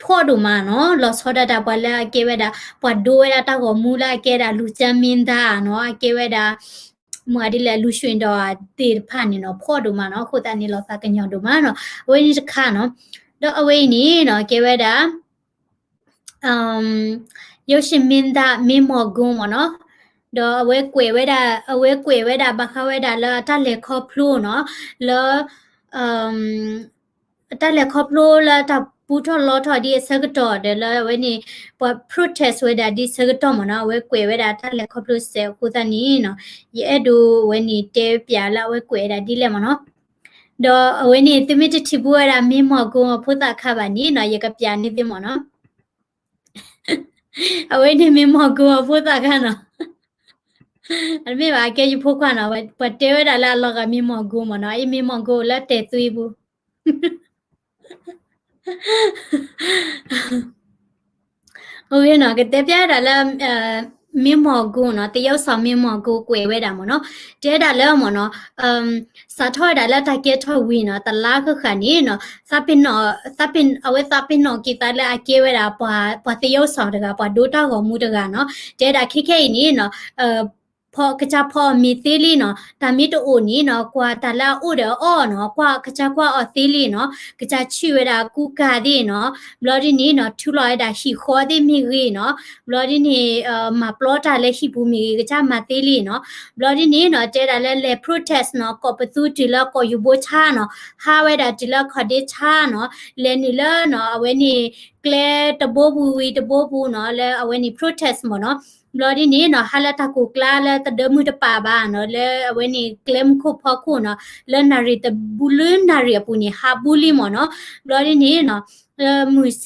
ဖှီၣ်ဒိၣ်မးနီၤ, လီၤဆီဒၣ်တၢ်ပှၤလၢအကဲဝဲဒၣ် ပှၤဒိဝဲဒၣ်တၢ်ဂီၤမူလၢအကဲဒၣ် လူၤစၢမ့ၢ်သါနီၤ, အကဲဝဲဒၣ် မ့ၢ်ဒ်လဲၣ် လူၤရွှ့ၣ်ဒီး သ့ၣ်တဖၣ်န့ၣ်နီၤ, ဖှီၣ်ဒိၣ်မးနီၤ, အဃိသတးန့ၣ် လီၤသးကညီၤဒိၣ်မးနီၤ, အဝဲန့ၣ်တခါနီၤ, ဒီးအဝဲအံၤန့ၣ်နီၤ ကဲဝဲဒၣ် ရုပ်ရှင်မင်းသား မင်းမောင်ဂိုင်းမ့ၢ်နီၤ, ဒီးအဝဲကွဲးဝဲဒၣ် အဝဲကွဲးဝဲဒၣ်ဘၣ်ဃးဝဲဒၣ်လၢအတၢ်လဲၤခီဖျိနီၤ, လၢ အတၢ်လဲၤခီဖျိလၢတၢ်ပူထီၣ်လီထီၣ်ဒ်အဆၢကတီၢ်ဒီးလၢအဝဲန့ၣ် ပှၤ protest ဝဲဒၣ်ဒ်ဆၢကတီၢ်မ့ၢ်နီၤ, အဝဲကွဲးဝဲဒၣ်တၢ်လဲၤခီဖျိစဲးအဃိသတးန့ၣ်နီၤ, ယအဲၣ်ဒိးဝဲန့ၣ်တဲပၠးလၢအဝဲကွဲးဝဲဒၣ်ဒ်လဲၣ်မ့ၢ်နီၤ, ဒီးအဝဲန့ၣ် သုမ့ၢ်တထံၣ်ဘူးဝဲဒၣ် မင်းမောင်ဂိုင်း အဖိသၣ်ခါဘၣ်န့ၣ်နီၤ, ယကပၠးန့ၢ်သုမ့ၢ်နီၤ, အဝဲန့ၣ် မင်းမောင်ဂိုင်း အဖိသၣ်ခါနီၤ, အမ့ၢ်ဘၣ်အကဲယဖိခွါနီၤ, ပှၤတဲဝဲဒၣ်လၢအလီၤဂာ် မင်းမောင်ဂိုင်း မ့ၢ်နီၤ, အအံၤ မင်းမောင်ဂိုင်း လၢတဲၤသွံပူၤ အဂ့ၢ်နီၤ, ကတဲပၠးဝဲဒၣ်လၢ မင်းမောင်ဂိုင်း နီၤ, သရုပ်ဆောင် မင်းမောင်ဂိုင်း ကွဲးဝဲဒၣ်မ့ၢ်နီၤ, တဲဒၣ်လၢမ့ၢ်နီၤ, စးထီၣ်ဝဲဒၣ်လၢတၢ်ကဲထီၣ်ဝံၤနီၤ, တလါဃၣ်ဃၣ်န့ၣ်နီၤ, သးပ့ၤနီၣ်, သးပ့ၤ, အဝဲသးပ့ၤနီၣ်က့ၤသးလၢအကဲဝဲဒၣ်ပှၤ, ပှၤသရုပ်ဆောင်တဂၤ, ပှၤဒိတၢ်ဂီၤမူတဂၤနီၤ, တဲဒၣ်ခဲခဲအံၤန့ၣ်နီၤ, ဖီကစၢ်ဖီအီၤမ့ၢ်သ့လံနီၤ, တၢ်မ့ၢ်တအိၣ်န့ၣ်နီၤ, ကွၢ်တၢ်လၢအအိၣ်ဒီးအအီၣ်နီၤ, ကွၢ်ကစၢ်ကွၢ်အီၤသ့လံနီၤ, ကစၢ်ဆံၣ်ဝဲဒၣ်ကူကၤသ့ၣ်နီၤ, ဘျီဒ်န့ၣ်နီၤ, ထုးလီၤဝဲဒၣ်ဟံၣ်ဃီသ့ၣ်မ့ၢ်ဂ့ၤနီၤ, ဘျီဒ်န့ၣ် မၤပျီတၢ်လၢဟံၣ်ပူၤမ့ၢ်ဂ့ၤ, ကစၢ်မၤသ့လံနီၤ, ဘျီဒ်န့ၣ်နီၤ, တဲဒၣ်လၢလဲၤ protest နီၤ, ကိးပသူတုၤလၢကိးယူၤဘိဆါနီၤ, ဟးဝဲဒၣ်တုၤလၢအခီၣ်ဒ့ဆါနီၤ, လဲၤနုာ်လၢနီၤ, အဝဲန့ၣ် ကျဲတဘိပူၤဝံၤတဘိပူၤနီၤ, လၢအဝဲန့ၣ် protest မ့ၢ်နီၤ, ဘျီဒ်န့ၣ်နီၤ, ဟးလၢတၢ်ကိၢ်ကျါလၢတဒၢမုၢ်တပာ်ဘၣ်နီၤ, လၢအဝဲန့ၣ် ကျဲမုၢ်ခိၣ်ဖီခိၣ်နီၤ, လၢနၣ်ရံၣ်တဘုလၢနၣ်ရံၣ်အပူၤန့ၣ် ဟးဘူးလံမ့ၢ်နီၤ, ဘျီဒ်န့ၣ်နီၤ, မုၢ်,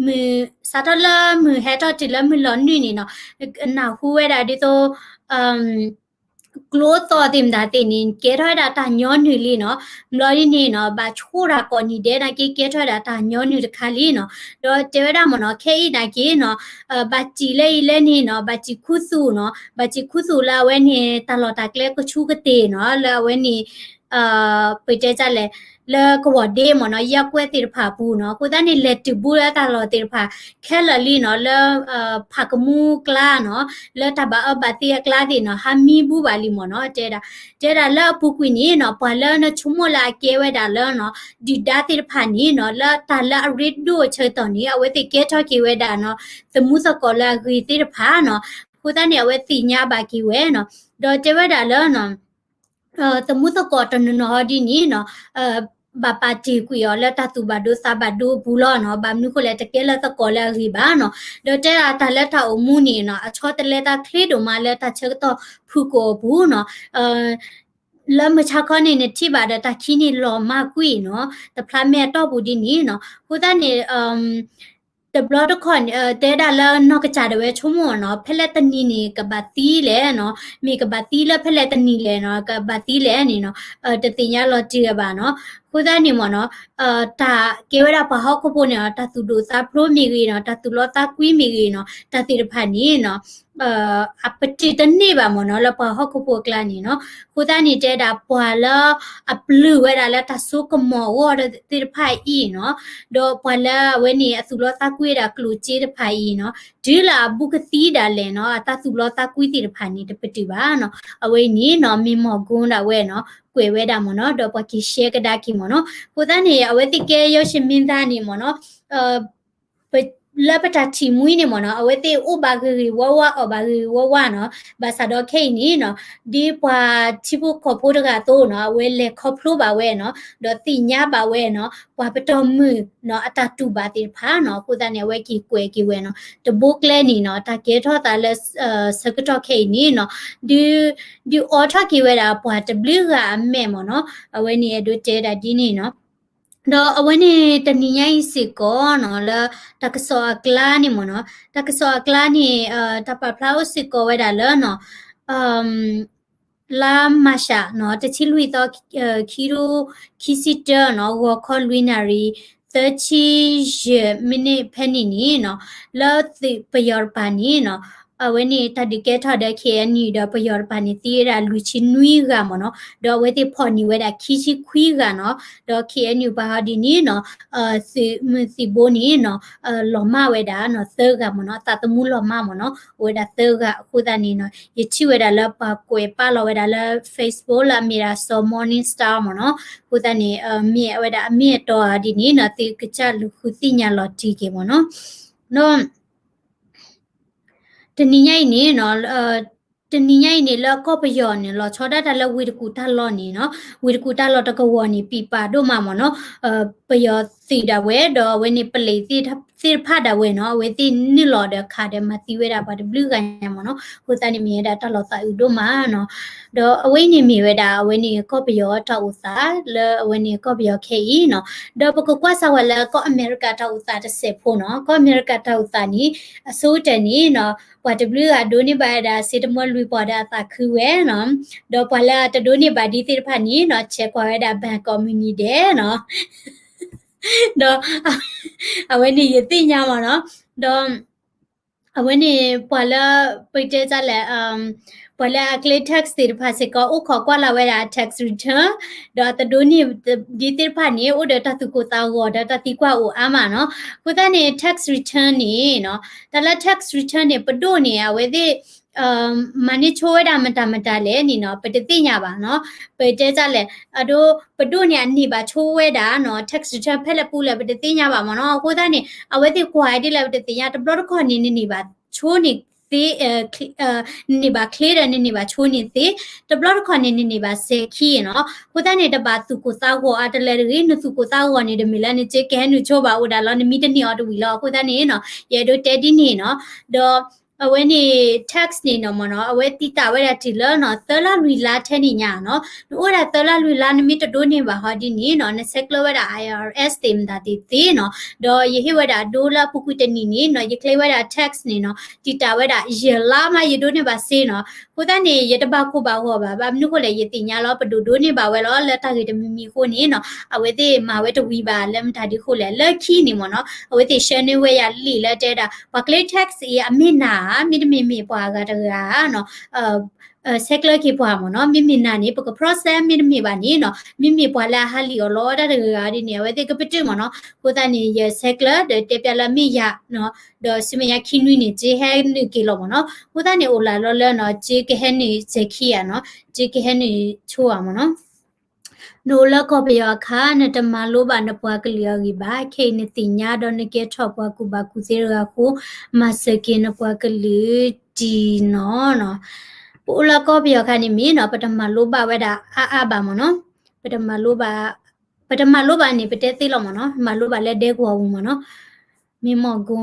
မုၢ်, စးထီၣ်လၢမုၢ်ဟဲထီၣ်တုၤလၢမုၢ်လီၤနုာ်န့ၣ်နီၤ, နၢ်ဟူဝဲဒၣ်ဒ်သိး ကျိသီၣ်သ့ၣ်မတၤသ့ၣ်န့ၣ် ကဲထီၣ်ဝဲဒၣ်တၢ်ညီနုၢ်လံနီၤ, ဘျီဒ်န့ၣ်နီၤ, ဘၣ်ဆိၣ်တၢ်ကိးနံၤဒဲးနာ်က့ ကဲထီၣ်ဝဲဒၣ်တၢ်ညီနုၢ်တခါလံနီၤ, ဒီးတဲဝဲဒၣ်မ့ၢ်နီၤ, ခဲအံၤနာ်က့နီၤ, ဘၣ်စံၣ်လၢအံၤလၢန့ၣ်နီၤ, ဘၣ်စံၣ်ခူသူၣ်နီၤ, ဘၣ်စံၣ်ခူသူၣ်လၢအဝဲန့ၣ် တၢ်လီၢ်တၢ်ကျဲကဆူကတ့ၢ်နီၤ, လၢအဝဲန့ၣ် ပတဲဒ်လဲၣ်, လၢကဝီၤဒ့မ့ၢ်နီၤ, ရပ်ကွက်သ့ၣ်တဖၣ်အပူၤနီၤ, အဃိသတးန့ၣ် လဲၤတုၤဘူးလၢတၢ်လီၢ်သ့ၣ်တဖၣ် ခဲလၢာ်လံနီၤ, လၢ ဖးကမူကျါနီၤ, လၢတၢ်ဘၣ်အၢဘၣ်သီအကျါသ့ၣ်နီၤ, ဟးမံဘူးဘၣ်လံမ့ၢ်နီၤ, တဲဒၣ်, တဲဒၣ်လၢအပူၤကွံာ်န့ၣ်နီၤ, ပှၤလၢနဆိကမိၣ်လၢအကဲဝဲဒၣ်လၢနီၤ, ဒုၣ်ဒါသ့ၣ်တဖၣ်န့ၣ်နီၤ, လၢတၢ်လၢအရ့ဒိၣ်အဆၢကတီၢ်န့ၣ် အဝဲသ့ၣ်ကဲထီၣ်က့ၤဝဲဒၣ်နီၤ, သမူသကိးလၢအဂ့ၤသ့ၣ်တဖၣ်နီၤ, အဃိသတးန့ၣ် အဝဲသ့ၣ်ညါဘၣ်က့ၤဝဲနီၤ, ဒီးတဲဝဲဒၣ်လၢနီၤ သမူသကိးတနီၤနီၤဟီဒ်န့ၣ်နီၤ, ဘၣ်ပာ်တ့ၢ်ကွံာ်အီၤလၢတၢ်သူၣ်ဘၣ်ဒိသးဘၣ်ဒိအပူၤလီၤနီၤ, ဘၣ်မနုၤဃိလဲၣ် တကဲလၢသကိးလၢအဂ့ၤဘၣ်နီၤ, ဒီးတဲဒၣ်တၢ်လၢတၢ်အိၣ်မူန့ၣ်နီၤ, အဆီတလဲတၢ်ချ့ဒိၣ်မးလၢတၢ်ဆၢကတီၢ်ဖုၣ်ကိာ်အပူၤနီၤ, လၢမုၢ်ဆါခီန့ၣ် နထံၣ်ဘၣ်ဒီးတၢ်ခံန့ၣ်လီၤမၢ်ကွံာ်နီၤ, တဖျါမဲာ်အတီၢ်ပူၤဒ်န့ၣ်နီၤ, အဃိသတးန့ၣ် တဘျီတခီၣ် တဲဒၣ်လၢနီၢ်ကစၢ်ဒၣ်ဝဲဆိကမိၣ်နီၤ, ဖဲလဲၣ်တနံၤန့ၣ် ကဘၣ်သံလဲၣ်နီၤ, မ့ၢ်ကဘၣ်သံလၢဖဲလဲၣ်တနံၤလဲၣ်နီၤ, ကဘၣ်သံလဲၣ်န့ၣ်နီၤ, တသ့ၣ်ညါလီၤတံၢ်ဘၣ်နီၤ, အဃိသတးန့ၣ်မ့ၢ်နီၤ, တၢ်ကဲဝဲဒၣ်ပှၤဟီၣ်ခိၣ်ဖိန့ၣ်နီၤ, တၢ်သူၣ်ဒိၣ်သးဖျိးမ့ၢ်ဂ့ၤနီၤ, တၢ်သူၣ်လီသးကွံမ့ၢ်ဂ့ၤနီၤ, တၢ်သ့ၣ်တဖၣ်န့ၣ်နီၤ အပတုာ်တန့ၢ်ဘၣ်မ့ၢ်နီၤ လၢပှၤဟီၣ်ခိၣ်ဖိအကျါန့ၣ်နီၤ, အဃိသတးန့ၣ် တဲဒၣ်ပှၤလၢအပျုၢ်ဝဲဒၣ်လၢတၢ်စိကမီၤအဂီၢ်သ့ၣ်တဖၣ်အံၤနီၤ, ဒီးပှၤလၢအဝဲန့ၣ် အသူၣ်လီသးကွံဝဲဒၣ်ကျိၣ်စ့တဖၣ်အံၤနီၤ, တုၤလၢအဘူးကသံဒၣ်လဲာ်နီၤ အတၢ်သူၣ်လီသးကွံသ့ၣ်တဖၣ်န့ၣ် တပတုာ်ဘၣ်နီၤ, အဝဲအံၤန့ၣ်နီၤ မ့ၢ်မီၢ်ကိဒၣ်ဝဲနီၤ ကွဲးဝဲဒၣ်မ့ၢ်နီၤ ဒီးပှၤက့ၤရှဲကဒါက့ၤမ့ၢ်နီၤ, အဃိသတးန့ၣ် အဝဲသ့ၣ်ကဲ ရုပ်ရှင်မင်းသား န့ၣ်မ့ၢ်နီၤ လၢပတၢ်ထံၣ်မှံန့ၣ်မ့ၢ်နီၤ အဝဲသ့ၣ်အိၣ်ဘၣ်ဂ့ၤဂ့ၤဝါဝါ အီၣ်ဘၣ်ဂ့ၤဂ့ၤဝါဝါနီၤ, ဘၣ်ဆၣ်ဒီးခဲအံၤန့ၣ်နီၤ ဒ်ပှၤထံဖိကီၢ်ဖိတဂၤအသိးနီၤ အဝဲလဲၤခီဖျိဘၣ်ဝဲနီၤ ဒီးသ့ၣ်ညါဘၣ်ဝဲနီၤ ပှၤပတီၢ်မုၢ်နီၤ အတၢ်တူၢ်ဘၣ်သ့ၣ်တဖၣ်နီၤ, အဃိသတးန့ၣ် အဝဲက့ၤကွဲးက့ၤဝဲနီၤ တဘိကျဲန့ၣ်နီၤ တၢ်ကဲထီၣ်သးလၢ ဆၢကတီၢ်ခဲအံၤန့ၣ်နီၤ ဒုး ဒုးအိးထီၣ်က့ၤဝဲဒၣ်ပှၤတဘျုးဂၤအမဲာ်မ့ၢ်နီၤ, အဝဲန့ၣ်အဲၣ်ဒိးတဲဒၣ်ဒ်န့ၣ်နီၤ. ဒီးအဝဲန့ၣ်တနံၤညါအံၤစ့ၢ်ကီးနီၤ လၢတၢ်ကစီၣ်အကျါန့ၣ်မ့ၢ်နီၤ, တၢ်ကစီၣ်အကျါန့ၣ် တၢ်ပာ်ဖျါအိၣ်စ့ၢ်ကီးဝဲဒၣ်လၢနီၤ လါမၢ်ၡးနီၤ တဆံလွံၢ်သီ ခံကထိခံဆံတၢနီၤ ဂီၤခီလွံၢ်နၣ်ရံၣ် သၢဆံယဲၢ်မံးနံးဖဲန့ၣ်န့ၣ်နီၤ လၢသုးပယီၤတပၤန့ၣ်နီၤ အဝဲန့ၣ်တၢ်ဒုးကဲထီၣ်ဒီး ခ့ၣ်အဲၣ်ယူၣ် ဒီးပယီၤတဖၣ်န့ၣ် သံဝဲဒၣ်လွံၢ်ဆံနွံဂၤမ့ၢ်နီၤ, ဒီးအဝဲသ့ၣ်ဖီၣ်န့ၢ်ဝဲဒၣ်ခံဆံခွံဂၤနီၤ, ဒီး ခ့ၣ်အဲၣ်ယူၣ် ပှၤဟီဒ်န့ၣ်နီၤ, သုးမုၢ်သံၣ်ဘိန့ၣ်နီၤ, လီၤမၢ်ဝဲဒၣ်နီၤ သၢဂၤမ့ၢ်နီၤ, သးသမူလီၤမၢ်မ့ၢ်နီၤ, အိၣ်ဝဲဒၣ်သၢဂၤအဃိသတးန့ၣ်နီၤ, ယထံၣ်ဝဲဒၣ်လၢပှၤကွဲးပာ်လီၤဝဲဒၣ်လၢ Facebook လၢအမ့ၢ်ဒၣ်စီၤ Morning Star မ့ၢ်နီၤ, အဃိသတးန့ၣ် မ့ၢ်ဝဲဒၣ်အမ့ၢ်အတီဧါဒ်န့ၣ်နီၤ, သုကစၢ်လူၤဃုသ့ၣ်ညါလီၤတံၢ်က့ၤမ့ၢ်နီၤ, ဒီး တနံၤညါအံၤန့ၣ်နီၤ, တနံၤညါအံၤန့ၣ် လၢကီၢ်ပယီၤန့ၣ် လီၤဆီဒၣ်တၢ်လၢဝ့ၢ်တကူၣ်တၢ်လီၢ်န့ၣ်နီၤ, ဝ့ၢ်တကူၣ်တၢ်လီၢ်တကဝီၤန့ၣ် ပံၣ်ပာ်ဒိၣ်မးမ့ၢ်နီၤ, ပယီၤသုးဒၣ်ဝဲ ဒီးအဝဲန့ၣ် ပလံးသ့ၣ်တဖၣ်ဒၣ်ဝဲနီၤ, အဝဲသ့ၣ်နုာ်လီၤဒီးခးဒီးမၤသံဝဲဒၣ်ပှၤတဘျုးဂၤညါမ့ၢ်နီၤ, အဃိသတးန့ၣ်မ့ၢ်ဝဲဒၣ်တၢ်လီၤသးအုးဒိၣ်မးနီၤ, ဒီးအဝဲအံၤန့ၣ်မ့ၢ်ဝဲဒၣ် အဝဲန့ၣ်ကီၢ်ပယီၤတၢ်အိၣ်သး လၢအဝဲန့ၣ်ကီၢ်ပယီၤခဲအံၤနီၤ, ဒီးပကကွၢ်စၢ်ဝဲလၢကီၢ်အမဲရကၤတၢ်အိၣ်သးတစဲးဖိနီၤ, ကီၢ်အမဲရကၤတၢ်အိၣ်သးန့ၣ် အဆိကတၢၢ်န့ၣ်နီၤ, ပှၤတဘျုးဂၤဒိးန့ၢ်ဘၣ်ဝဲဒၣ်စ့တမၢလွံၢ်ပီၢ်ဒီးအသးခုဝဲနီၤ, ဒီးပှၤလၢအတဒိးန့ၢ်ဘၣ်ဒ်သ့ၣ်တဖၣ်န့ၣ်နီၤ, ဆဲးကွၢ်ဝဲဒၣ် ဘၣ်ကီးမုၢ်နံၤဒဲးနီၤ, ဒီး အဝဲန့ၣ်ယသ့ၣ်ညါမ့ၢ်နီၤ, ဒီး အဝဲန့ၣ်ပှၤလၢ ပတဲတၢ်လဲၣ်, ပှၤလၢအကျဲ tax သ့ၣ်တဖၣ်စ့ၢ်ကီး အိၣ်ခိးကွၢ်လၢ်ဝဲဒၣ် tax return, ဒီးအတဒိးန့ၢ်ဒ်သ့ၣ်တဖၣ်န့ၣ် အိၣ်ဒီးတၢ်သူၣ်ကိၢ်သးဂီၤဒီးတၢ်သံကွၢ်အိၣ်အါမးနီၤ, အဃိသတးန့ၣ် tax return န့ၣ်နီၤ, တၢ်လၢ tax return န့ၣ် ပဒိၣ်န့ၣ် အဝဲသ့ၣ် မၤန့ၢ်ဆိဝဲဒၣ်မတၤမတၤလဲၣ်န့ၣ်နီၤ, ပတသ့ၣ်ညါဘၣ်နီၤ, ပတဲတၢ်လဲၣ်, အဒိ ပဒိၣ်န့ၣ်အန့ၢ်ဘၣ်ဆိဝဲဒၣ်နီၤ tax return ဖဲလဲၣ်ပူၤလဲၣ် ပတသ့ၣ်ညါဘၣ်မ့ၢ်နီၤ, အဃိသတးန့ၣ် အဝဲသ့ၣ်ကွၢ်ဒ်လဲၣ်ပတသ့ၣ်ညါ, တဘျီတခီၣ်န့ၣ် နန့ၢ်ဘၣ်ဆိန့ၣ်သ့ နန့ၢ်ဘၣ်ချ့ဒီးနန့ၢ်ဘၣ်ဆိန့ၣ်သ့, တဘျီတခီၣ်န့ၣ် နန့ၢ်ဘၣ်စဲးခံနီၤ, အဃိသတးန့ၣ် တဘၣ်သူၣ်ကိၢ်သးဂီၤအါတလၢတဂ့ၤ, နသူၣ်ကိၢ်သးဂီၤန့ၣ် တမ့ၢ်လၢနစ့ကဟဲနုာ်ဆိဘၣ်အိၣ်ဒၣ်လီၤ, နမ့ၢ်တန့ၢ်အီၤတဝံၤလီၤ, အဃိသတးန့ၣ်နီၤ ယအဲၣ်ဒိးတဲဒ်န့ၣ်နီၤ, ဒီး အဝဲန့ၣ် tax န့ၣ်နီၤမ့ၢ်နီၤ, အဝဲတံာ်တာ်ဝဲဒၣ်တုၤလၢနီၤ သၢလါလွံၢ်လါထဲန့ၣ်ညါနီၤ, နအိၣ်ဒၣ်သၢလါလွံၢ်လါ နမ့ၢ်တဒိးန့ၢ်ဘၣ်ဟီဒ်န့ၣ်နီၤ, နဆဲးကျၢဝဲဒၣ် IRS သ့ၣ်မတၤသ့ၣ်သ့နီၤ, ဒီးယဟ့ၣ်ဝဲဒၣ်ဒိလၢအပူၤကွံာ်တနံၣ်န့ၣ်နီၤ, ယ claim ဝဲဒၣ် tax န့ၣ်နီၤ, တံာ်တာ်ဝဲဒၣ် ယဲၢ်လါမး ယဒိးန့ၢ်ဘၣ်စ့နီၤ, အဃိသတးန့ၣ် ယတဘၣ်ကိၢ်ဘၣ်ဂီၤဘၣ်, ဘၣ်မနုၤဃိလဲၣ် ယသ့ၣ်ညါလီၤ ပဒိၣ်ဒိးန့ၢ်ဘၣ်ဝဲလီၤ လၢတၢ်ဂ့ၢ်တမံၤမံၤအဃိန့ၣ်နီၤ, အဝဲသ့ၣ်မၤဝဲတဝံၤဘၣ် လၢမတၤဒ်ဃိလဲၣ်, လၢခံန့ၣ်မ့ၢ်နီၤ, အဝဲသ့ၣ်ဆှၢန့ၢ်ဝဲယၤလံာ်လၢတဲဒၣ် ပှၤကျဲ tax အံၤ အမ့ၢ်နၤဧါ, မ့တမ့ၢ်မ့ၢ်ပှၤအဂၤတဂၤဧါနီၤ, ဆဲးကျၢက့ၤပှၤမ့ၢ်နီၤ, မ့မ့ၢ်နၤန့ၣ် ပက process, မ့တမ့ၢ်ဘၣ်န့ၣ်နီၤ, မ့မ့ၢ်ပှၤလၢအဟးလံာ်အီၤလီၤတၢ်တဂၤဂၤဒ်န့ၣ် အဝဲသ့ၣ်ကပတုာ်မ့ၢ်နီၤ, အဃိသတးန့ၣ် ယဆဲးကျၢဒီးတဲပျးလၢမ့ၢ်ယၤနီၤ, ဒီးဆူမဲာ်ညါခံနွံန့ၣ် စ့ဟဲနုာ်က့ၤလီၤမ့ၢ်နီၤ, အဃိသတးန့ၣ် အိၣ်လၢလီၤလၢနီၤ, စ့ကဟဲနုာ်စဲးခံဧါနီၤ, စ့ကဟဲနုာ်ဆိဧါမ့ၢ်နီၤ. နအိၣ်လၢကီၢ်ပယီၤအခါ နတမၤလိဘၣ်နပှၤကလုာ်အဂံၢ်ဘၣ်, ခဲအံၤနသ့ၣ်ညါဒီးနကဲထီၣ်ပှၤကူၣ်ဘၣ်ကူၣ်သ့တဂၤအဃိ, မၤစၢၤက့ၤနပှၤကလုာ်တံၢ်နီၤနီၤ. ပအိၣ်လၢကီၢ်ပယီၤအခါန့ၣ်မ့ၢ်နီၤ, ပတမၤလိဘၣ်ဝဲဒၣ်အါအါဘၣ်မ့ၢ်နီၤ, ပတမၤလိဘၣ်, ပတမၤလိဘၣ်န့ၣ် ပတဲသ့လီၤမ့ၢ်နီၤ, မၤလိဘၣ်လၢဒဲကဝီၤပူၤမ့ၢ်နီၤ, မ့ၢ်မီၢ်ကိ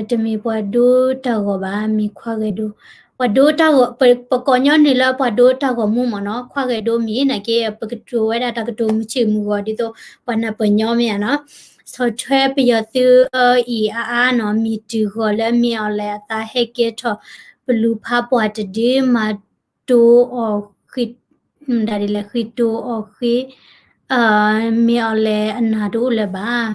တမ့ၢ်ပှၤဒိတၢ်ဂီၤဘၣ်, မ့ၢ်ခွါဂဲၤဒိ, ပှၤဒိတၢ်ဂီၤ, ပ, ပကိးညီနုၢ်လၢပှၤဒိတၢ်ဂီၤမူမ့ၢ်နီၤ, ခွါဂဲၤဒိမ့ၢ်နာ်က့ ပကတိၤဝဲဒၣ်တၢ်ကတိၤမုၢ်ဆ့ၣ်မုၢ်ဂီၤဒ်သိး ပှၤနၢ်ပၢၢ်ညီမ့ၢ်ဧါနီၤ, ဆီၣ်ထွဲပယီၤသုးအံၤအါအါနီၤ, မ့ၢ်တုၤဃီၤလၢမ့ၢ်အီၤလဲၣ်အသးဟဲကဲထီၣ် ပလူၤဖးပှၢ်တဒု မၤတိၤအီၤဃ့, မတၤဒ်လဲၣ် ဃ့တိၤအီၤဃ့ မ့ၢ်အီၤလဲၣ်အနၢ်တအိၣ်လၢၤဘၣ်.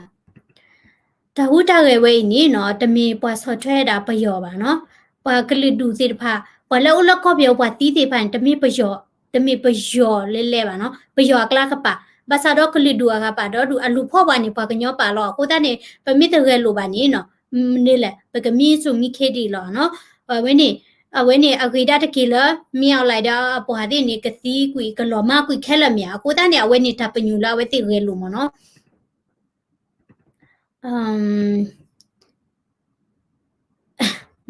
တၢ်ဟူးတၢ်ဂဲၤဝဲအံၤန့ၣ်နီၤ, တမ့ၢ်ပှၤဆီၣ်ထွဲဒၣ်ပယီၤဘၣ်နီၤ, ပှၤကလုာ်ဒူၣ်သ့ၣ်တဖၣ်, ပှၤလၢအအိၣ်လၢကီၢ်ပယီၤပှၤသံသ့ၣ်တဖၣ်န့ၣ် တမ့ၢ်ပယီၤ, တမ့ၢ်ပယီၤလဲၤလဲၤဘၣ်နီၤ, ပယီၤအကျါကပၤ, ဘၣ်ဆၣ်ဒီးကလုာ်ဒူၣ်အဂၤပာ်ဒီးဒူၣ် အလူၤဖီၣ်ပှၤန့ၣ် ပှၤကညီပာ်လီၤ. အဃိသတးန့ၣ် ပမ့ၢ်တဂဲၤလိာ်ဘၣ်န့ၣ်နီၤ, မနုၤလဲၣ် ပကမံစူၢ်မံခ့ဒံးလီၤနီၤ. အဝဲန့ၣ်, အဝဲန့ၣ်အဂ့ၤဒၣ်တက့ၢ်လၢ မ့ၢ်အီၤလဲၣ်ဒီးအပှၤသ့ၣ်န့ၣ် ကသံကွံာ်ကလီၤမၢ်ကွံာ်ခဲလၢာ်မ့ၢ်ဧါ. အဃိသတးန့ၣ် အဝဲန့ၣ်တၢ်ပညိၣ်လၢအဝဲသ့ၣ်ဂဲၤလိာ်မ့ၢ်နီၤ.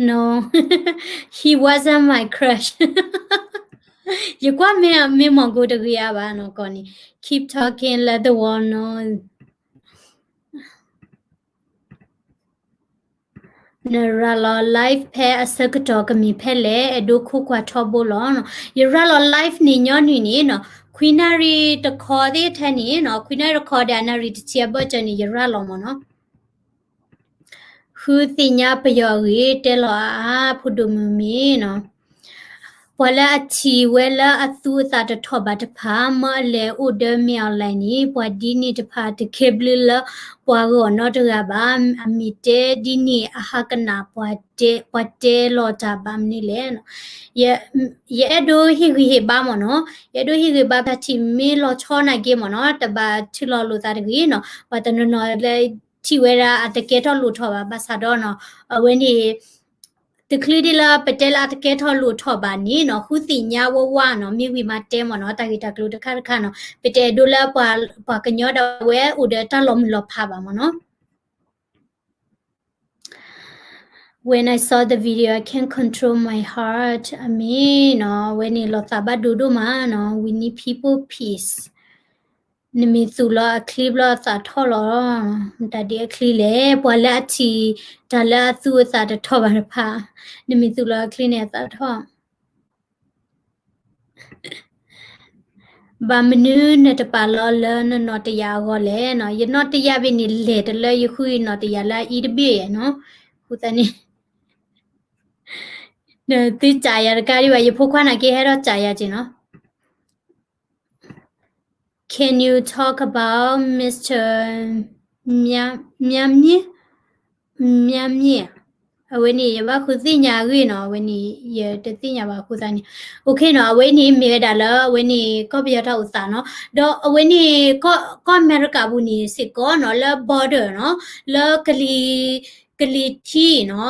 No, he wasn't my crush. ယကွၢ်မ့ၢ်မီၢ်ကိတဂ့ၤအါဘၣ်နီၤ ကီၢ်န့ၣ်. Keep talking, let the world know. နရၤလီၤ live ဖဲအဆၢကတီၢ်ကမ့ၢ်ဖဲလဲၣ် အဲၣ်ဒိးခိးကွၢ်ထီဘိလီၤ. ယရၤလီၤ live န့ၣ်ညီနုၢ်န့ၣ်နီၤ ခွံနၣ်ရံၣ်တခီသ့ၣ်ထဲန့ၣ်နီၤ, ခွံနၣ်ရံၣ်တခီဒီးအနၣ်ရံၣ်တဆံအဘၢၣ်စၢၤန့ၣ် ယရၤလီၤမ့ၢ်နီၤ. ဃုသ့ၣ်ညါပယီၤအဂ့ၢ် တဲလီၤအါအါ ဖိဒိၣ်မုၣ်မ့ၢ်နီၤ. ပှၤလၢအထံၣ်ဝဲလၢအသူအသးတထီၣ်ဘၣ်တဖၣ် မၢအလဲၤအိၣ်ဒီးမ့ၢ်အီၣ်လဲၣ်န့ၣ် ပှၤဒ်န့ၣ်တဖၣ်တကဲဘျုးလၢပှၤဂီၢ်နီတဂၤဘၣ်. အမ့ၢ်တဲဒ်န့ၣ်အဟးကနၣ် ပှၤတဲလီၤတၢ်ဘၣ်မနုၤလဲၣ်. ယအဲၣ်ဒိးဟ့ၣ်ဂံၢ်ဟ့ၣ်ဘါမ့ၢ်နီၤ, ယအဲၣ်ဒိးဟ့ၣ်ဂံၢ်ဘါ ပှၤထံၣ်မ့ၢ်လီၤဆီနာ်က့မ့ၢ်နီၤ, တဘၣ်ထုးလီၤလိာ်သးတဂ့ၤနီၤ, ပှၤတနီၤနီၤလၢထံၣ်ဝဲဒၣ်အတကဲထီၣ်လိၣ်ထီၣ်ဘၣ်, ဘၣ်ဆၣ်ဒီးနီၤ, အဝဲန့ၣ် တချုးဒ်လၢပတဲလၢအတကဲထီၣ်လိၣ်ထီၣ်ဘၣ်န့ၣ်နီၤ, ဃုသ့ၣ်ညါဝဲဝဲနီၤ, မ့ၢ်ဝံၤမၤတဲမ့ၢ်နီၤ, တၢ်ဂ့ၢ်တၢ်ကျိၤတခါတခါနီၤ, ပတအဲၣ်ဒိးလၢပှၤကညီဒၣ်ဝဲအိၣ်ဒီးတၢ်လီၤမုၢ်လီၤဖးဘၣ်မ့ၢ်နီၤ. When I saw the video, I can't control my heart. အမ့ၢ်နီၤ, အဝဲန့ၣ်လီၤသးဘၣ်ဒိဒိၣ်မးနီၤ, we need people peace. နမ့ၢ်သူၣ်လီၤအချံဘျီအသးထီၣ်လီၤ, မတၤဒ်အချံလဲၣ်, ပှၤလၢအထံၣ်တၢ်လၢအသူအသးတထီၣ်ဘၣ်တဖၣ်, နမ့ၢ်သူၣ်လီၤအချံန့ၣ်အသးထီၣ် ဘၣ်မနုၤနတပာ်လီၤလၢနနီၣ်တယာ်အဂီၢ်လဲၣ်နီၤ, ယနီၣ်တယာ်ဘ့ၣ်န့ၣ် လဲၤတလၢယဃုအံၤနီၣ်တယာ်လၢအအံၤတဘ့ၣ်နီၤ, အဃိသတးန့ၣ် သုစံးယၤတကးဒံးဘၣ်, ယဖိခွါနာ်က့ဟဲထီၣ်စံးယၤက့ၤနီၤ. Can you talk about Mister မြတ်မြင့်, မြတ်မြင့်, အဝဲန့ၣ် ယဘၣ်ဃုသ့ၣ်ညါအဂ့ၢ်နီၤ, အဝဲန့ၣ် ယတသ့ၣ်ညါဘၣ်အဃိသတးန့ၣ်, OKနီၤ, အဝဲန့ၣ်မ့ၢ်ဝဲဒၣ်လၢအဝဲန့ၣ် ကီၢ်ပယီၤတၢ်အိၣ်သးနီၤ, ဒီးအဝဲန့ၣ် ကီၢ်အမဲရကၤပူၤန့ၣ်စ့ၢ်ကီးနီၤ, လၢ border နီၤ, လၢ ကလံၤထံးနီ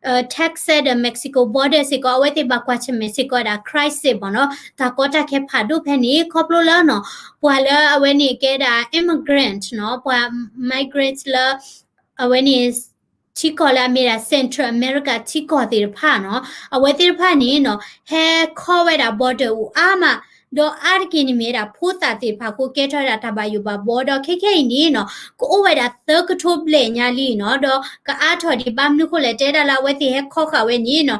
ၤ, Texas ဒီး Mexico border စ့ၢ်ကီး အဝဲသ့ၣ်ဘၣ်ကွၢ်ဆၢၣ်မဲာ်စ့ၢ်ကီးဝဲဒၣ် crisis မ့ၢ်နီၤ, တၢ်ကီတၢ်ခဲဖးဒိၣ်ဖဲန့ၣ် ခီဖျိလၢနီၤ, ပှၤလၢအဝဲန့ၣ်ကဲဒၣ် immigrant နီၤ, ပှၤ migrant လၢ အဝဲန့ၣ် ထံကီၢ်လၢအမ့ၢ်ဒၣ် Central America ထံကီၢ်သ့ၣ်တဖၣ်နီၤ, အဝဲသ့ၣ်တဖၣ်န့ၣ်နီၤ, ဟဲခီဝဲဒၣ် border အိၣ်အါမး, ဒီးအါတက့ၢ်န့ၣ်မ့ၢ်ဝဲဒၣ်ဖိသၣ်သ့ၣ်တဖၣ်အဃိ ကဲထီၣ်ဝဲဒၣ်တၢ်ဘၣ်ယိၣ်ဘၣ်ဘှီ, ဒီးခဲခဲအံၤန့ၣ်နီၤ, ကအိၣ်ဝဲဒၣ်သၢကထိဘျဲၣ်ညါလံနီၤ, ဒီးကအါထီၣ်ဒံးဘၣ်မနုၤအဃိလဲၣ်, တဲဒၣ်လၢအဝဲသ့ၣ်ဟဲခီဃာ်ဝဲန့ၣ်နီၤ,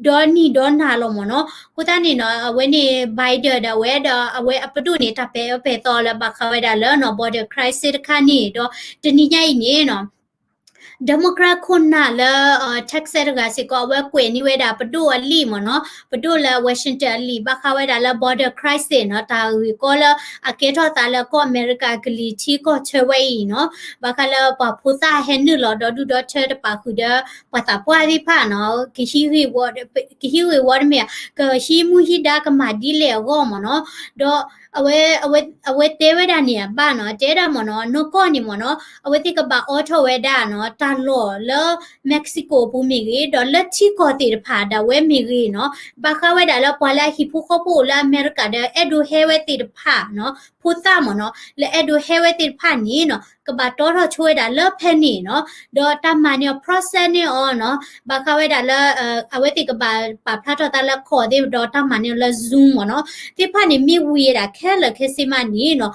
ဒီနံၣ်ဒီနၤလီၤမ့ၢ်နီၤ, အဃိသတးန့ၣ်နီၤ, အဝဲန့ၣ် Biden ဒၣ်ဝဲဒီး အဝဲအပဒိၣ်န့ၣ် တၢ်ပဲာ်အၢပဲာ်သီလၢဘၣ်ဃးဝဲဒၣ်လၢနီၤ border crisis တခါန့ၣ်ဒီး တနံၤညါအံၤန့ၣ်နီၤ Democrat ခိၣ်နၢ်လၢ Texas တဂၤစ့ၢ်ကီး အဝဲကွဲးန့ၢ်ဝဲဒၣ်ပဒိၣ်အလံာ်မ့ၢ်နီၤ, ပဒိၣ်လၢ Washington အလံာ် ဘၣ်ဃးဝဲဒၣ်လၢ border crisis နီၤ, တၢ်ဂ့ၢ်ကီလၢအကဲထီၣ်သးလၢကီၢ်အမဲရကၤကလံၤထံးကီၢ်ဆၢဝဲအံၤနီၤ, ဘၣ်ဃးလၢပှၤဖိသၣ်ဟဲနုာ်လီၤဒီးဒုၣ်ဒီထၢတပာ်ဃုာ်ဒီး ပှၤသးပှၢ်သ့ၣ်တဖၣ်နီၤ, ကဟံးဂ့ၢ်ဝီ ကဟံးဂ့ၢ်ဝီတမ့ၢ်ဧါ, ကဟံးမူဟံးဒါကမၤဒ်လဲၣ်အဂီၢ်မ့ၢ်နီၤ, ဒီး အဝဲတဲဝဲဒၣ်န့ၣ်အဘၣ်နီၤ, တဲဒၣ်မ့ၢ်နီၤ, နီၢ်ကီၢ်န့ၣ်မ့ၢ်နီၤ, အဝဲသ့ၣ်ကဘၣ်အိးထီၣ်ဝဲဒၣ်နီၤ, တၢ်လီၢ်လၢ Mexico အပူၤမ့ၢ်ဂ့ၤ, ဒီးလၢထံကီၢ်သ့ၣ်တဖၣ်ဒၣ်ဝဲမ့ၢ်ဂ့ၤနီၤ, ဘၣ်ဃးဝဲဒၣ်လၢပှၤလၢအဟံၣ်ဖိဃီဖိအိၣ်လၢအမဲရကၤဒီး အဲၣ်ဒိးဟဲဝဲသ့ၣ်တဖၣ်နီၤ, ဖိသၣ်မ့ၢ်နီၤ, လၢအဲၣ်ဒိးဟဲဝဲသ့ၣ်တဖၣ်န့ၣ်နီၤ, ကဘၣ်တီထီၣ်ဆိဝဲဒၣ်လၢဖဲန့ၣ်နီၤ, ဒီးတၢ်မၤန့ၢ်အီၤ process န့ၢ်အီၤနီၤ, ဘၣ်ဃးဝဲဒၣ်လၢ အဝဲသ့ၣ်ကဘၣ်ပာ်ဖျါထီၣ်သးလၢ call သ့ၣ်ဒီးတၢ်မၤန့ၢ်အီၤလၢ Zoom မ့ၢ်နီၤ, သ့ၣ်တဖၣ်န့ၣ်မ့ၢ်ဝံၤဝဲဒၣ်ခဲလၢာ်ခဲဆ့မးန့ၣ်နီၤ,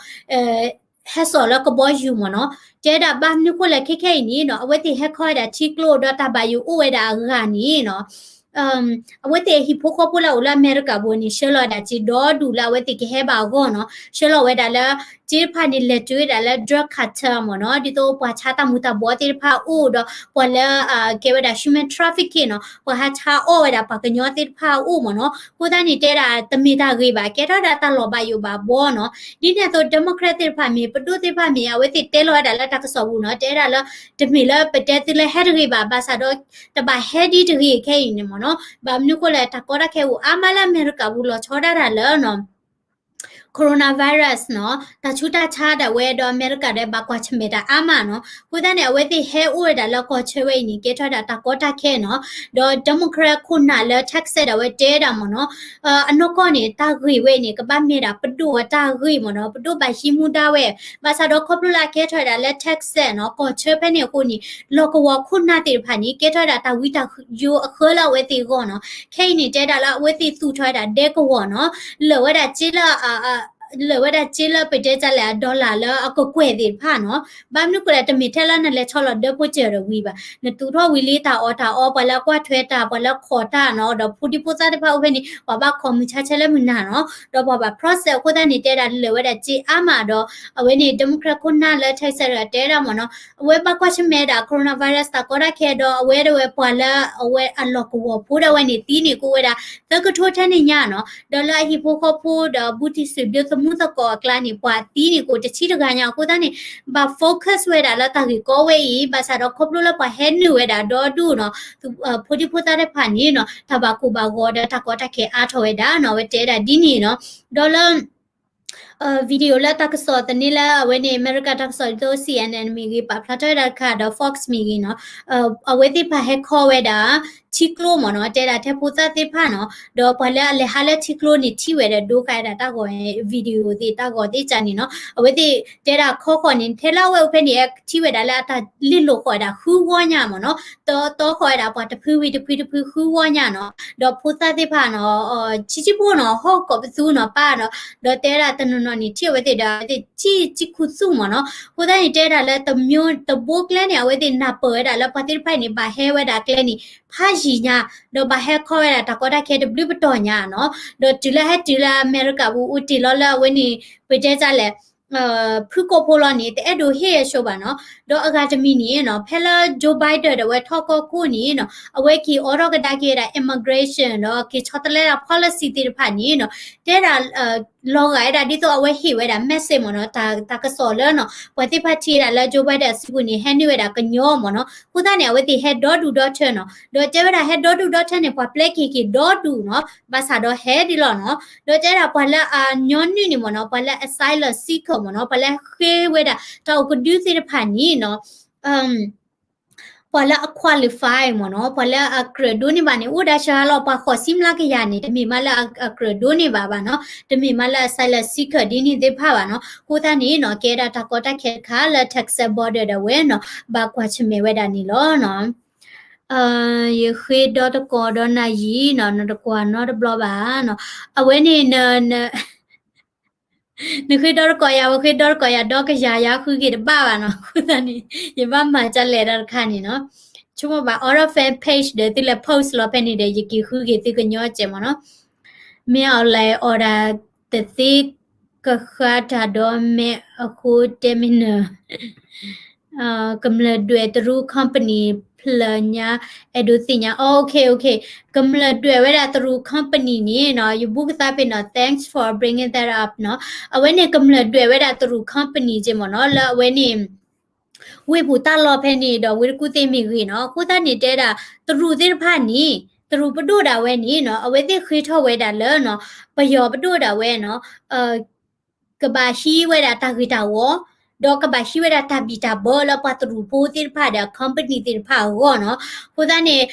ဟဲစိာ်လၢကဘီယူၤမ့ၢ်နီၤ, တဲဒၣ်ဘၣ်မနုၤဃိလဲၣ်ခဲခဲအံၤန့ၣ်နီၤ, အဝဲသ့ၣ်ဟဲခီဝဲဒၣ်ထံကျိဒီးတၢ်ဘၣ်ယိၣ်အိၣ်ဝဲဒၣ်အဂၤန့ၣ်နီၤ, အဝဲသ့ၣ်အဟံၣ်ဖိဃီဖိလၢအအိၣ်လၢအမဲရကၤပူၤန့ၣ် ဆှၢလီၤဝဲဒၣ်စ့ဒီဒူၣ်လၢအဝဲသ့ၣ်ကဟဲဘၣ်အဂီၢ်နီၤ, ဆှၢလီၤဝဲဒၣ်လၢ စ့တဖၣ်န့ၣ် လဲၤတုၤဝဲဒၣ်လၢ drug cartel မ့ၢ်နီၤ, ဒ်သိးပှၤဆါတၢ်မူၤတၢ်ဘှီးသ့ၣ်တဖၣ်အအိၣ်ဒီး ပှၤလၢအကဲဝဲဒၣ် human trafficking နီၤ, ပှၤဟးဆါအီၣ်ဝဲဒၣ်ပှၤကညီသ့ၣ်တဖၣ်အအိၣ်မ့ၢ်နီၤ, အဃိသတးန့ၣ် တဲဒၣ်တမ့ၢ်တၢ်ဂ့ၤဘၣ်, ကဲထီၣ်ဒၣ်တၢ်လီၤဘၣ်ယိၣ်ဘၣ်ဘှီနီၤ, ဒ်န့ၣ်အသိး democrat သ့ၣ်တဖၣ်မ့ၢ် ပဒိၣ်သ့ၣ်တဖၣ်မ့ၢ် အဝဲသ့ၣ်တဲလီၤဝဲဒၣ်လၢတၢ်ကစီၣ်ပူၤနီၤ, တဲဒၣ်လၢ တမ့ၢ်လၢပတဲသုလၢဟဲတဂ့ၤဘၣ်, ဘၣ်ဆၣ်ဒီး တဘၣ်ဟဲဒ်တဂ့ၤခဲအံၤန့ၣ်မ့ၢ်နီၤ, ဘၣ်မနုၤဃိလဲၣ် တၢ်ကီတၢ်ခဲအိၣ်အါမးလၢအမဲရကၤပူၤလီၤဆီဒၣ်တၢ်လၢနီၤ coronavirus နီၤ, တၢ်ဆူးတၢ်ဆါဒၣ်ဝဲဒီးအမဲရကၤဒီးဘၣ်ကွၢ်ဆၢၣ်မဲာ်တၢ်အါမးနီၤ, အဃိသတးန့ၣ် အဝဲသ့ၣ်ဟဲအိၣ်ဝဲဒၣ်လၢကီၢ်ဆၢဝဲအံၤန့ၣ် ကဲထီၣ်ဝဲဒၣ်တၢ်ကီတၢ်ခဲနီၤ, ဒီး democrat ခိၣ်နၢ်လၢ Texas ဒၣ်ဝဲတဲဒၣ်မ့ၢ်နီၤ, အနီၢ်ကီၢ်န့ၣ် တၢ်ဂ့ၢ်ဝဲအံၤန့ၣ် ကဘၣ်မ့ၢ်ဒၣ်ပဒိၣ်အတၢ်ဂ့ၢ်မ့ၢ်နီၤ, ပဒိၣ်ဘၣ်ဟံးမူဒါဝဲ, ဘၣ်ဆၣ်ဒီးခီဖျိလၢအကဲထီၣ်ဝဲဒၣ်လၢ Texas နီၤ, ကီၢ်ဆၢဖဲန့ၣ်အဃိန့ၣ် လီၢ်ကဝီၤခိၣ်နၢ်သ့ၣ်တဖၣ်န့ၣ် ကဲထီၣ်ဝဲဒၣ်တၢ်ဝံတၢ်ယိၤအဃၢလၢအဝဲသ့ၣ်အဂီၢ်နီၤ, ခဲအံၤန့ၣ်တဲဒၣ်လၢအဝဲသ့ၣ်သူၣ်ထီၣ်ဝဲဒၣ်ဒဲကဝီၤနီၤ, လၢာ်ဝဲဒၣ်စ့လၢ လၢာ်ဝဲဒၣ်စ့လၢပတဲတၢ်လဲၣ် အ dollar လၢအကကွဲၢ်သ့ၣ်တဖၣ်နီၤ. ဘၣ်မနုၤဃိလဲၣ် တမ့ၢ်ထဲလၢနလဲၤဆီလီၤဒၢဖိစၢၤဒီးဝံၤဘၣ်, နသူၣ်ထီၣ်ဝံၤလံတၢ်အီၣ်တၢ်အီ ပှၤလၢအကွၢ်ထွဲတၢ် ပှၤလၢခိးတၢ်နီၤ ဒီးဖိဒံဖိသၣ်သ့ၣ်တဖၣ်အိၣ်ဖဲန့ၣ် ပှၤဘၣ်ခိးမုၢ်ဆါဆဲလၢမုၢ်နၤနီၤ ဒီးပှၤဘၣ် process အဃိသတးန့ၣ် တဲဒၣ်လၢာ်ဝဲဒၣ်စ့အါမးဒီး အဝဲန့ၣ် Democrat ခိၣ်နၢ်လၢ Texas တဲဒၣ်မ့ၢ်နီၤ အဝဲဘၣ်ကွၢ်ဆၢၣ်မဲာ်ဒၣ် coronavirus တၢ်ကီတၢ်ခဲဒီး အဝဲဒၣ်ဝဲပှၤလၢအဝဲအလီၢ်ကဝီၤဖိဒၣ်ဝဲန့ၣ် သံန့ၢ်ကအိၣ်ဝဲဒၣ် သၢကထိထဲန့ၣ်ညါနီၤ. ဒီးလၢအဟံၣ်ဖိဃီဖိဒီးဘူးတံၢ်စံးဘျုးသမူသကိးအကျါန့ၣ် ပှၤသံန့ၢ်ကအိၣ်တဆံတဂၤညါအဃိသတးန့ၣ် ဘၣ် focus ဝဲဒၣ်လၢတၢ်ဂ့ၢ်ကီဝဲအံၤ ဘၣ်ဆၣ်ဒီးခီဖျိလၢပှၤဟဲနုာ်ဝဲဒၣ်ဒီဒူၣ်နီၤ ဖိဒံဖိသၣ်တဖၣ်န့ၣ်နီၤ တၢ်ဘၣ်ကိၢ်ဘၣ်ဂီၤဒီးတၢ်ကီတၢ်ခဲအါထီၣ်ဝဲဒၣ်နီၤ အဝဲတဲဒၣ်ဒ်န့ၣ်နီၤ. ဒီးလၢ video လၢတၢ်ကစီၣ်သန့လၢအဝဲန့ၣ် အမဲရကၤတၢ်ကစီၣ်ဒ်သိး C N N မ့ၢ်ဂ့ၤ ပာ်ဖျါထီၣ်ဝဲဒၣ်တခါဒီး Fox မ့ၢ်ဂ့ၤနီၤ အဝဲသ့ၣ်ပာ်ဟဲခီဝဲဒၣ် ထံကျိမ့ၢ်နီၤ တဲဒၣ်ထဲဖိသၣ်သ့ၣ်တဖၣ်နီၤ ဒီးပှၤလၢအလဲၤဟးလၢထံကျိန့ၣ် ထံၣ်ဝဲဒီးဒိဃာ်ဝဲဒၣ်တၢ်ဂီၤ video သ့ၣ်တၢ်ဂီၤသ့ၣ်ကန့ၣ်နီၤ အဝဲသ့ၣ်တဲဒၣ်ခီဃီန့ၣ် ထဲလၢအဝဲအိၣ်ဖဲန့ၣ် ထံၣ်ဝဲဒၣ်လၢအတၢ်လ့ၣ်လိာ်ဃီဝဲဒၣ်ဃုဝီညါမ့ၢ်နီၤ တီတီဃီဝဲဒၣ်ပှၤတဖုဝံၤတဖုတဖုဃုဝီညါနီၤ ဒီးဖိသၣ်သ့ၣ်တဖၣ်နီၤ ဆံးဆံးဖိနီၤ ဟီၣ်ကိးပသူနီၤ ပၢ်နီၤ ဒီးတဲဒၣ်တနီၤနီၤန့ၣ် ထံၣ်အဝဲသ့ၣ်ဒီး အဝဲသ့ၣ်ဆံးဆံးခူသူၣ်မ့ၢ်နီၤ အဃိသတးန့ၣ် တဲဒၣ်လၢတမျိုး တဘိကျဲန့ၣ် အဝဲသ့ၣ်နၢ်ပၢၢ်ဝဲဒၣ်လၢပှၤသ့ၣ်တဖၣ်န့ၣ် ဘၣ်ဟဲဝဲဒၣ်ကျဲန့ၣ် ဖးယံာ်ညါ ဒီးဘၣ်ဟဲခီဝဲဒၣ်တၢ်ကီတၢ်ခဲတဘျုးပတီၢ်ညါနီၤ ဒီးတုၤလၢဟဲတုၤလၢအမဲရကၤပူၤ အိၣ်တ့ၢ်လီၤလၢအဝဲန့ၣ် ပတဲတၢ်လဲၣ် ဖုကိးဖိလီၤန့ၣ် တအဲၣ်ဒိးဟ့ၣ်အဆိဘၣ်နီၤ ဒီးအဂၤတမံၤန့ၣ်နီၤ ဖဲလၢ Joe Biden ဒီးအဝဲထီၣ်ကီၢ်ခိၣ်န့ၣ်နီၤ အဝဲက့ၤအိးထီၣ်ကဒါက့ၤဝဲဒၣ် immigration ဒီးက့ၤဆီတလဲဒၣ် policy သ့ၣ်တဖၣ်န့ၣ်နီၤ တဲဒၣ် လီၤဂာ်ဝဲဒၣ်ဒ်သိးအဝဲဟ့ၣ်ဝဲဒၣ် message မ့ၢ်နီၤ တၢ်ကစီၣ်လၢနီၤ ပှၤသ့ၣ်တဖၣ်ထံၣ်ဝဲဒၣ်လၢ Joe Biden အစုပူၤန့ၣ် ဟဲနုာ်ဝဲဒၣ်ကညီမ့ၢ်နီၤ အဃိသတးန့ၣ် အဝဲသ့ၣ်ဟဲဒီဒူၣ်ဒီထၢနီၤ ဒီးတဲဝဲဒၣ်ဟဲဒီဒူၣ်ဒီထၢန့ၣ် ပှၤပျဲက့ၤက့ၤဒီဒူၣ်နီၤ ဘၣ်ဆၣ်ဒီးဟဲဒ်လီၤနီၤ ဒီးတဲဒၣ်ပှၤလၢအညီနုၢ်န့ၣ်မ့ၢ်နီၤ ပှၤလၢ asylum seeker မ့ၢ်နီၤ ပှၤလၢဃ့ဝဲဒၣ် တၢ်အိၣ်ကဒုသ့ၣ်တဖၣ်န့ၣ်နီၤ ပှၤလၢအ qualify မ့ၢ်နီၤ ပှၤလၢအကြၢးဒိးန့ၢ်ဘၣ်န့ၣ် အိၣ်ဒၣ်စှၤလီၤ ပှၤဃိးဆံမျးကယၤန့ၣ် တမ့ၢ်မးလၢအကြၢးဒိးန့ၢ်ဘၣ်ဘၣ်နီၤ တမ့ၢ်မးလၢ asylum seeker ဒ်န့ၣ်သ့ၣ်တဖၣ်ဘၣ်နီၤ အဃိသတးန့ၣ်နီၤ ကဲဒၣ်တၢ်ကီတၢ်ခဲတခါလၢ Texas border ဒီးဝဲနီၤ ဘၣ်ကွၢ်ဆၢၣ်မဲာ်ဝဲဒၣ်န့ၣ်လီၤနီၤ ယဃ့ဒီတကိးဒီးနၤယံၤနီၤ နတကွၢ်နီတဘျီဘၣ်နီၤ အဝဲန့ၣ် နဃ့ဒီတကိးယၤ ဝဲဃ့ဒီတကိးယၤ ဒီကယၤယၤဃုက့ၤတဘၣ်ဘၣ်နီၤ အဃိသတးန့ၣ် ယဘၣ်မၤဒ်လဲၣ်တၢ်တခါန့ၣ်နီၤ ဆိကမိၣ်ဘၣ် order fan page ဒီးသုလဲၤ post လီၤဖဲန့ၣ်ဒီး ယက့ၤဃုက့ၤသုကညီစဲးမ့ၢ်နီၤ မ့ၢ်အီၤလဲၤ order တသ့ကဃါတၢ်ဒီးမဲာ်အဃိတဲမ့ၢ်နၢၤ ကမျၢၢ်ဒွဲၣ်တရူး company ဖျၢၣ်ညါ အဲၣ်ဒိးသ့ၣ်ညါ okay okay ကမျၢၢ်ဒွဲၣ်ဝဲဒၣ်တရူး company န့ၣ်နီၤ ယဘူးကသါဖဲနီၤ thanks for bringing that up နီၤ အဝဲန့ၣ်ကမျၢၢ်ဒွဲၣ်ဝဲဒၣ်တရူး company က့မ့ၢ်နီၤ လၢအဝဲန့ၣ် ဝ့ၢ်ပူၤတၢ်လီၢ်ဖဲန့ၣ်ဒီးဝ့ၢ်တကူၣ်သ့ၣ်မ့ၢ်ဂ့ၤနီၤ အဃိသတးန့ၣ်တဲဒၣ် တရူးသ့ၣ်တဖၣ်န့ၣ် တရူးပဒိၣ်ဒၣ်ဝဲန့ၣ်နီၤ အဝဲသ့ၣ်ဃ့ထီၣ်ဝဲဒၣ်လၢနီၤ ပယီၤပဒိၣ်ဒၣ်ဝဲနီၤ ကဘၣ်ဟံးဝဲဒၣ်တၢ်ဂ့ၢ်တၢ်ဝီ ဒီးကဘၣ်ဟံးဝဲဒၣ်တၢ်ဘံၣ်တၢ်ဘၢလၢပှၤတရူးဖိသ့ၣ်တဖၣ်ဒီး company သ့ၣ်တဖၣ်အဂီၢ်နီၤ အဃိသတးန့ၣ်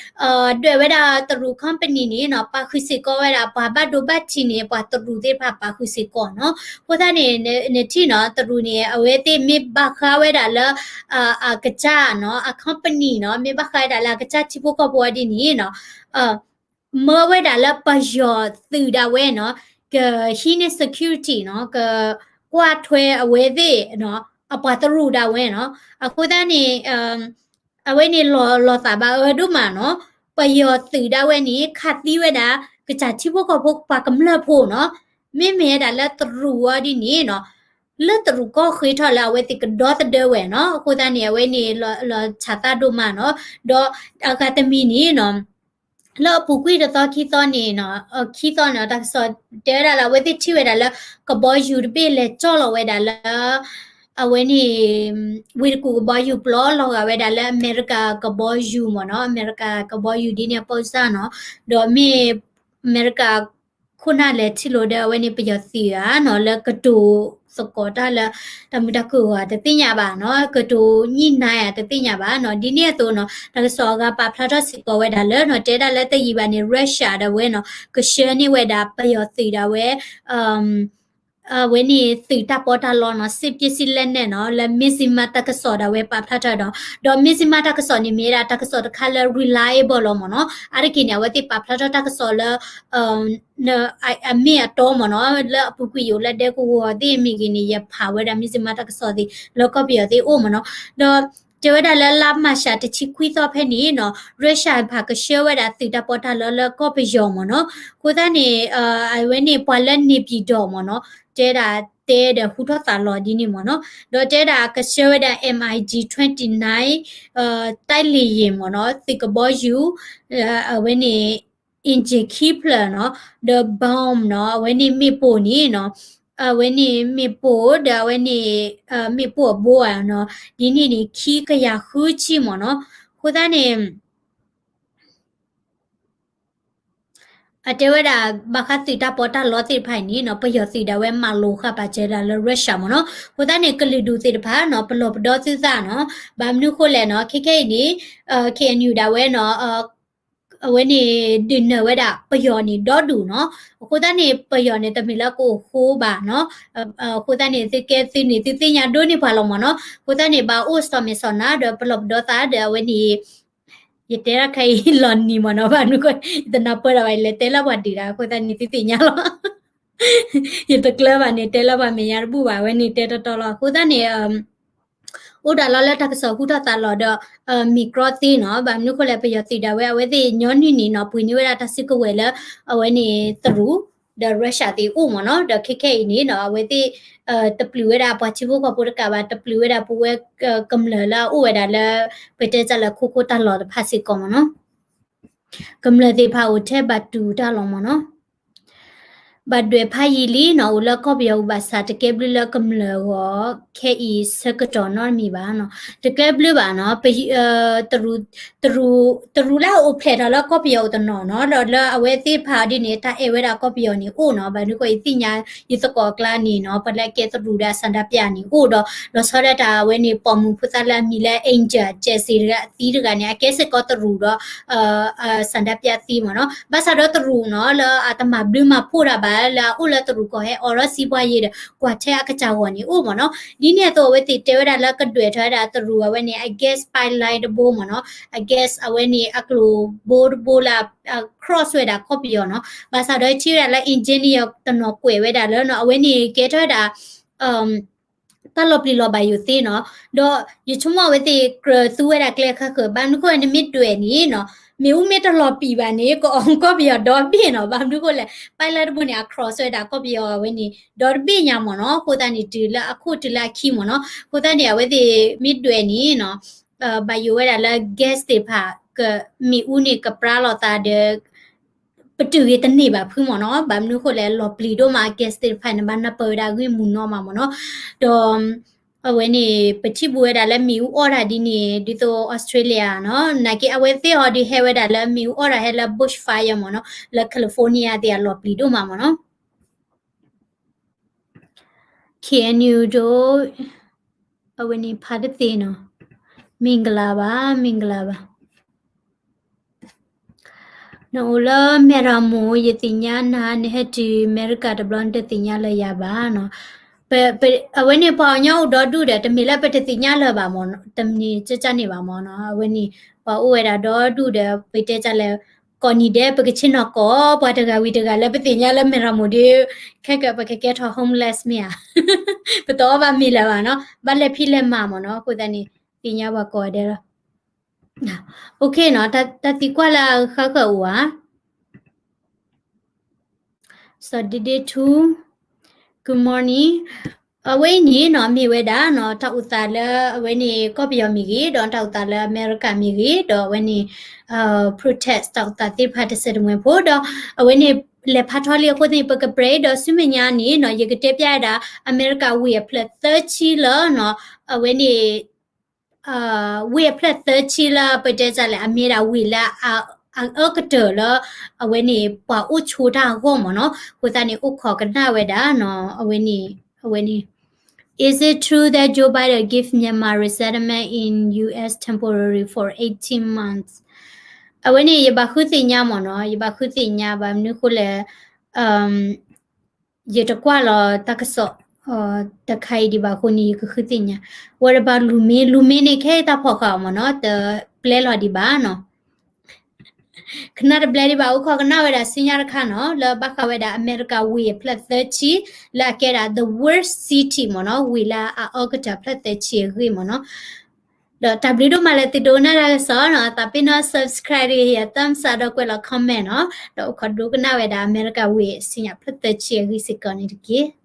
ဒွဲၣ်ဝဲဒၣ်တရူး company န့ၣ်နီၤ ပာ်ဃုာ်စ့ၢ်ကီးဝဲဒၣ် ပှၤဘၣ်ဒိဘၣ်ထံးန့ၣ် ပှၤတရူးသ့ၣ်တဖၣ်ပာ်ဃုာ်စ့ၢ်ကီးနီၤ အဃိသတးန့ၣ် နထံၣ်နီၤ တရူးန့ၣ် အဝဲသ့ၣ်မ့ၢ်ဘၣ်ဃးဝဲဒၣ်လၢ အကစၢ်နီၤ အ company နီၤ မ့ၢ်ဘၣ်ဃးဝဲဒၣ်လၢအကစၢ်ထံဖိကီၢ်ဖိအီၤဒ်န့ၣ်နီၤ မၢဝဲဒၣ်လၢပယီၤသုးဒၣ်ဝဲနီၤ ကဟံးန့ၢ် security နီၤ ကကွၢ်ထွဲအဝဲသ့ၣ်နီၤ အပှၤတရူးဒၣ်ဝဲနီၤ အဃိသတးန့ၣ် အဝဲန့ၣ်လီၤလီၤသးဘၣ်အၢဒိၣ်မးနီၤ ပယီၤသုးဒၣ်ဝဲန့ၣ် ခးသံဝဲဒၣ် ကစၢ်ထံဖိကီၢ်ဖိပှၤကမျၢၢ်ဖိနီၤ မ့မ့ၢ်ဝဲဒၣ်လၢတရူးအီၤဒ်န့ၣ်နီၤ လၢတရူးကီၢ်ဃ့ထီၣ်လၢအဝဲသ့ၣ်ကဒီသဒၢဝဲနီၤ အဃိသတးန့ၣ် အဝဲန့ၣ်လီၤဆးသးဒိၣ်မးနီၤ ဒီးအဂၤတမံၤန့ၣ်နီၤ လၢအပူၤကွံာ်တသီခံသီန့ၣ်နီၤ ခံသီန့ၣ် တၢ်ကစီၣ်တဲဝဲဒၣ်လၢ အဝဲသ့ၣ်ထံၣ်ဝဲဒၣ်လၢ ကဘီယူၤတဘ့ၣ်လဲၤကၠီၣ်လီၤဝဲဒၣ်လၢ အဝဲန့ၣ် ဝ့ၢ်တကူၣ်ကဘီယူၤပျီ လီၤဂာ်ဝဲဒၣ်လၢအမဲရကၤကဘီယူၤမ့ၢ်နီၤ အမဲရကၤကဘီယူၤဒ်န့ၣ်အပိစၢ်နီၤ ဒီးမ့ၢ် အမဲရကၤ ခိၣ်နၢ်လဲၤထံၣ်လိာ်ဒီးအဝဲန့ၣ်ပယီၤသုးဧါနီၤ လၢကတိၤသကိးတၢ်လၢ တၢ်မုာ်တၢ်ခုၣ်အဂီၢ်တသ့ၣ်ညါဘၣ်နီၤ ကတိၤညှိနှိုင်းဧါတသ့ၣ်ညါဘၣ်နီၤ ဒ်န့ၣ်အသိးနီၤ တၢ်ကစီၣ်အဂၤပာ်ဖျါထီၣ်စ့ၢ်ကီးဝဲဒၣ်လၢနီၤ တဲဒၣ်လၢတယံာ်ဘၣ်န့ၣ် Russia ဒၣ်ဝဲနီၤ ကဆှၢန့ၢ်ဝဲဒၣ်ပယီၤသုးဒၣ်ဝဲ အ အဝဲန့ၣ်သုးတၢ်ပီးတၢ်လီနီၤ စစ်ပစ္စည်းလက်နက်နီၤ လၢ Mizzima တၢ်ကစီၣ်ဒၣ်ဝဲပာ်ဖျါထီၣ်ဒီး ဒီး Mizzima တၢ်ကစီၣ်န့ၣ်မ့ၢ်ဝဲဒၣ်တၢ်ကစီၣ်တခါလၢ reliable လီၤမ့ၢ်နီၤ အါတက့ၢ်န့ၣ် အဝဲသ့ၣ်ပာ်ဖျါထီၣ်တၢ်ကစီၣ်လၢ အမ့ၢ်အတီမ့ၢ်နီၤ လၢအပူၤကွံာ်ယိာ်လၢဒဲကဝီၤသ့ၣ်မ့ၢ်ဂ့ၤန့ၣ် ယဖးဝဲဒၣ် Mizzima တၢ်ကစီၣ်သ့ၣ် လၢကီၢ်ပယီၤသ့ၣ်အိၣ်မ့ၢ်နီၤ ဒီး တဲဝဲဒၣ်လၢလါမၢ်ၡးတဆံခွံသီဖဲန့ၣ်နီၤ Russia ဖၣ်ကဆှၢဝဲဒၣ်သုးတၢ်ပီးတၢ်လီလၢကီၢ်ပယီၤမ့ၢ်နီၤ အဃိသတးန့ၣ် အဝဲန့ၣ်ပှၤလၢ နေပြည်တော် မ့ၢ်နီၤ တဲဒၣ်တဲဒီးဟူထီၣ်သးလီၤဒ်န့ၣ်မ့ၢ်နီၤ ဒီးတဲဒၣ်ကဆှၢဝဲဒၣ် MiG twenty-nine တိုက်လေယာဉ် မ့ၢ်နီၤ သုးကဘီယူၤ အဝဲန့ၣ် engine ခံဖျၢၣ်နီၤ ဒီး bomb နီၤ အဝဲန့ၣ်မ့ၣ်ပိၢ်န့ၣ်နီၤ အဝဲန့ၣ်မ့ၣ်ပိၢ်ဒီးအဝဲန့ၣ် မ့ၣ်ပိၢ်အဘိဧါနီၤ ဒ်န့ၣ်န့ၣ် ခံကယၤဃုဆံမ့ၢ်နီၤ အဃိသတးန့ၣ် အတဲဝဲဒၣ် ဘၣ်ဃးသုးတၢ်ပီးတၢ်လီသ့ၣ်တဖၣ်အံၤန့ၣ်နီၤ ပယီၤသုးဒၣ်ဝဲမၤလိဃာ်ပာ်စၢၤဒၣ်လၢ Russia မ့ၢ်နီၤ အဃိသတးန့ၣ် ကလုာ်ဒူၣ်သ့ၣ်တဖၣ်နီၤ ပလီၢ်ပဒီသုသးနီၤ ဘၣ်မနုၤဃိလဲၣ်နီၤ ခဲခဲအံၤန့ၣ် KNU ဒၣ်ဝဲနီၤ အဝဲန့ၣ်ဒုးနၢၤဝဲဒၣ်ပယီၤန့ၣ်ဒီဒူၣ်နီၤ အဃိသတးန့ၣ် ပယီၤန့ၣ်တမ့ၢ်လၢကအိၣ်ဃိဘၣ်နီၤ အဃိသတးန့ၣ် သုကဲသုန့ၣ် သုသ့ၣ်ညါဒိၣ်န့ၢ်ပှၤလီၤမ့ၢ်နီၤ အဃိသတးန့ၣ် ဘၣ်အိၣ်စီၤမဲာ်စီၤနါဒီးပလီၢ်ပဒီသးဒီးအဝဲန့ၣ် ယတဲဒၣ်ခဲအံၤလီၤနံၤမ့ၢ်နီၤ ဘၣ်မနုၤဃိ ယတနၢ်ပၢၢ်ဒၣ်ဘၣ် ယလဲၤတဲလၢပှၤဒုးဒၣ် အဃိသတးန့ၣ် သုသ့ၣ်ညါလီၤ ယတကျၢၤဘၣ်န့ၣ် တဲလၢပှၤမဲာ်ညါတဘူၣ်ဘၣ် အဝဲန့ၣ်တဲတီတီလီၤ အဃိသတးန့ၣ် အိၣ်ဒၣ်လီၤလၢတၢ်ကစီၣ်ဟူထီၣ်သးလီၤဒီး မ့ၢ်ကြီသ့နီၤ ဘၣ်မနုၤဃိလဲၣ် ပယီၤသုးဒၣ်ဝဲ အဝဲသ့ၣ်ညီနုၢ်န့ၣ်နီၤ ပှ့ၤန့ၢ်ဝဲဒၣ်တၢ်စုကဝဲၤလၢ အဝဲန့ၣ်တရူး ဒီး Russia သ့ၣ်အိၣ်မ့ၢ်နီၤ ဒီးခဲခဲအံၤန့ၣ်နီၤ အဝဲသ့ၣ် တပျုာ်ဝဲဒၣ်ပှၤထံဖိကီၢ်ဖိတကးဘၣ် တပျုာ်ဝဲဒၣ်ပဝဲ ကမျၢၢ်လၢအအိၣ်ဝဲဒၣ်လၢ ပတဲတၢ်လၢခိခိၣ်တၢ်လီၢ်တဖၣ်စ့ၢ်ကီးမ့ၢ်နီၤ ကမျၢၢ်သ့ၣ်တဖၣ်အိၣ်ထဲဘၣ်တူၢ်တၢ်လီၢ်မ့ၢ်နီၤ ဘၣ်ဒွဲၣ်ဖးယံာ်လံနီၤ အိၣ်လၢကီၢ်ပယီၤအူဘၣ်ဆၣ် တကဲဘျုးလၢကမျၢၢ်အဂီၢ် ခဲအံၤဆၢကတီၢ်နီတမံၤဘၣ်နီၤ တကဲဘျုးဘၣ်နီၤ တရူး တရူးလၢအအိၣ်ဖျဲၣ်ထီၣ်လၢကီၢ်ပယီၤအိၣ်တနီၤနီၤ ဒီးလၢအဝဲသ့ၣ်တဖၣ်ဒ်န့ၣ် တၢ်အဲၣ်ဝဲဒၣ်ကီၢ်ပယီၤန့ၣ်အိၣ်နီၤ ဘၣ်မနုၤဃိယသ့ၣ်ညါ ယသကိးအကျါန့ၣ်နီၤ ပှၤလၢအကဲတရူးဒီးအဆန္ဒပြန့ၣ်အိၣ်ဒီး လီၤဆီဒၣ်တၢ်အဝဲန့ၣ် ပိာ်မုၣ်ဖိသၣ်လၢအမံၤလၢ Angel Jesse တဂၤအသံတဂၤန့ၣ် အကဲစ့ၢ်ကီးတရူးဒီး ဆန္ဒပြသံမ့ၢ်နီၤ ဘၣ်ဆၣ်ဒီးတရူးနီၤ လၢအတမၤဘျုးမၤဖှိၣ်တၢ်ဘၣ် လၢအအိၣ်လၢတရူးကီၢ်ဟဲအိးထီၣ်စံးပှၤယ့ၤဒီး ကွၢ်ထဲအကစၢ်ဂီၢ်န့ၣ်အိၣ်မ့ၢ်နီၤ ဒ်န့ၣ်အသိးအဝဲသ့ၣ်တဲဝဲဒၣ်လၢကဒွဲၣ်ထီၣ်ဝဲဒၣ်တရူးအဝဲန့ၣ် အ gas pipeline တဘိမ့ၢ်နီၤ အ gas အဝဲန့ၣ်အကျိၤဘိတဘိလၢ cross ဝဲဒၣ်ကီၢ်ပယီၤနီၤ ဘၣ်ဆၣ်ဒီးထံၣ်ဝဲဒၣ်လၢ engineer တနီၤကွဲးဝဲဒၣ်လၢနီၤ အဝဲန့ၣ်ကဲထီၣ်ဝဲဒၣ် တၢ်လီၤပျံၤလီၤဘၣ်ယိာ်သ့နီၤ ဒီးယဆိကမိၣ်အဝဲသ့ၣ်ကြၢးသူဝဲဒၣ်ကျဲခါဃၢၤ ဘၣ်မနုၤဃိနမ့ၢ်ဒွဲၣ်န့ၣ်နီၤ မ့ၣ်အူမ့ၢ်တလီၤပံာ်ဘၣ်န့ၣ် ကအီၣ်ကီၢ်ပယီၤဒီဘ့ၣ်နီၤ ဘၣ်မနုၤဃိလဲၣ် pipeline တဘိန့ၣ် အ cross ဝဲဒၣ်ကီၢ်ပယီၤအဝဲန့ၣ် ဒီတဘ့ၣ်ညါမ့ၢ်နီၤ အဃိသတးန့ၣ် တုၤလၢအခိၣ်တုၤလၢအခံမ့ၢ်နီၤ အဃိသတးန့ၣ် အဝဲသ့ၣ်မ့ၢ်ဒွဲၣ်န့ၣ်နီၤ ဘၣ်ယိာ်ဝဲဒၣ်လၢ gas သ့ၣ်တဖၣ် မ့ၣ်အူန့ၣ်ကပြါလိာ်သးဒီး ပတုာ်ဂ့ၤတန့ၢ်ဘၣ်ဖုမ့ၢ်နီၤ ဘၣ်မနုၤဃိလဲၣ် လီၤပျံၤဒိၣ်မး gas သ့ၣ်တဖၣ်န့ၣ် ဘၣ်နၢ်ပၢၢ်ဝဲဒၣ်ဂ့ၢ်မူနီၢ်မးမ့ၢ်နီၤ ဒီး အဝဲန့ၣ် ပထံၣ်ဘူးဝဲဒၣ်လၢမ့ၣ်အူအီၣ်တၢ်ဒ်န့ၣ် ဒ်သိး Australia နီၤ နာ်က့အဝဲသ့ၣ်အီၤဒုးဟဲဝဲဒၣ်လၢမ့ၣ်အူအီၣ်တၢ်ဟဲလၢ bushfire မ့ၢ်နီၤ လၢ California သ့ၣ်အလီၤပျံၤဒိၣ်မးမ့ၢ်နီၤ KNU ဒိ အဝဲန့ၣ်ဖးတသ့နီၤ မင်္ဂလာပါ မင်္ဂလာပါ နအိၣ်လၢမဲၢ်ရမိၢ် ယသ့ၣ်ညါနၤ နဟဲတုၤအမဲရကၤတဘျီ နတသ့ၣ်ညါလၢၤယၤဘၣ်နီၤ ပ ပ အဝဲန့ၣ်ပှၤကညီအိၣ်ဒီဒူၣ်ဒီး တမ့ၢ်လၢပတသ့ၣ်ညါလၢၤဘၣ်မ့ၢ်နီၤ တမ့ၢ်ကၢ်ကၢ်န့ၣ်ဘၣ်မ့ၢ်နီၤ အဝဲန့ၣ် ပှၤအိၣ်ဝဲဒၣ်ဒီဒူၣ်ဒီး ပတဲတၢ်လဲၣ် ကိးနံၤဒဲး ပကဆ့ၣ်နီၤကိး ပှၤတဂၤဝံၤတဂၤလၢပသ့ၣ်ညါလၢမဲၢ်ရမိၢ်ဒီး ခဲကၢ်ပကကဲထီၣ် homeless မ့ၢ်ဧါ ပတအီၣ်ဘၣ်မ့ၤလၢၤဘၣ်နီၤ ဘၣ်လဲၤဖံးလဲၤမၤမ့ၢ်နီၤ အဃိသတးန့ၣ် သ့ၣ်ညါပှၤကိးဂၤဒဲးလီၤ OK နီၤ တၢ်သံကွၢ်လၢအဃၣ်ဃၢၤအိၣ်ဧါ စီၤဒ့ဒ့ထူ Good morning အဝဲအံၤန့ၣ်နီၤ မ့ၢ်ဝဲဒၣ်နီၤ တၢ်အိၣ်သးလၢအဝဲန့ၣ် ကီၢ်ပယီၤမ့ၢ်ဂ့ၤ ဒီးတၢ်အိၣ်သးလၢအမဲရကၤမ့ၢ်ဂ့ၤ ဒီးအဝဲန့ၣ် protest တၢ်အိၣ်သးသ့ၣ်တဖၣ်တစဲးတမှဲၤဖိ ဒီးအဝဲန့ၣ် လဲၤဖးထီလံအဃိသတးန့ၣ် ပက break ဒီးဆူမဲာ်ညါန့ၣ်နီၤ ယကတဲပျၢ်ဝဲဒၣ် အမဲရကၤဝ့ၢ်အဖျၢၣ်သၢဆံလၢနီၤ အဝဲန့ၣ် ဝ့ၢ်အဖျၢၣ်သၢဆံလၢပတဲတၢ်လဲၣ် အမ့ၢ်ဒၣ်ဝ့ၢ်လၢ အအၢကတၢၢ်လၢ အဝဲန့ၣ် ပှၤအိၣ်ဆိတၢ်အဂီၢ်မ့ၢ်နီၤ အဃိသတးန့ၣ် အိၣ်ခိးကနၣ်ဝဲဒၣ်နီၤ အဝဲန့ၣ် အဝဲန့ၣ် Is it true that Joe Biden give Myanmar resettlement in U S temporary for eighteen months? အဝဲန့ၣ် ယဘၣ်ဃုသ့ၣ်ညါမ့ၢ်နီၤ ယဘၣ်ဃုသ့ၣ်ညါဘၣ်မနုၤဃိလဲၣ် ယတကွၢ်လီၤတၢ်ကစီၣ် တခါအံၤဒံးဘၣ်အဃိန့ၣ် ယကဃုသ့ၣ်ညါ ဝဲဒၣ်ဘၣ်လူၤမ့ လူၤမ့န့ၣ် ခဲအံၤတၢ်ဖီၣ်ဃာ်အီၤမ့ၢ်နီၤ တပျဲလီၤဒံးဘၣ်နီၤ. ကနၣ်တဘျဲဒံးဘၣ် အိၣ်ခိးကနၣ်ဝဲဒၣ်ဆူညါတခါနီၤ လၢဘၣ်ဃးဝဲဒၣ်အမဲရကၤဝ့ၢ်အဖျၢၣ်သၢဆံ လၢအကဲဒၣ် the worst city မ့ၢ်နီၤ ဝ့ၢ်လၢအအီကတၢၢ်ဖျၢၣ်သၢဆံအဂ့ၢ်မ့ၢ်နီၤ. ဒီးတၢ်ဘျုးဒိၣ်မးလၢသုဒိကနၣ်တၢ်ကစီၣ်နီၤ အသးပ့ၤနီၣ် subscribe ဒီး thumbs up ဒီးကွဲးလီၤ comment နီၤ ဒီးအိၣ်ခိးဒိကနၣ်ဝဲဒၣ်အမဲရကၤဝ့ၢ်ဆူညါဖျၢၣ်သၢဆံအဂ့ၢ်စ့ၢ်ကီးန့ၣ်တက့ၢ်.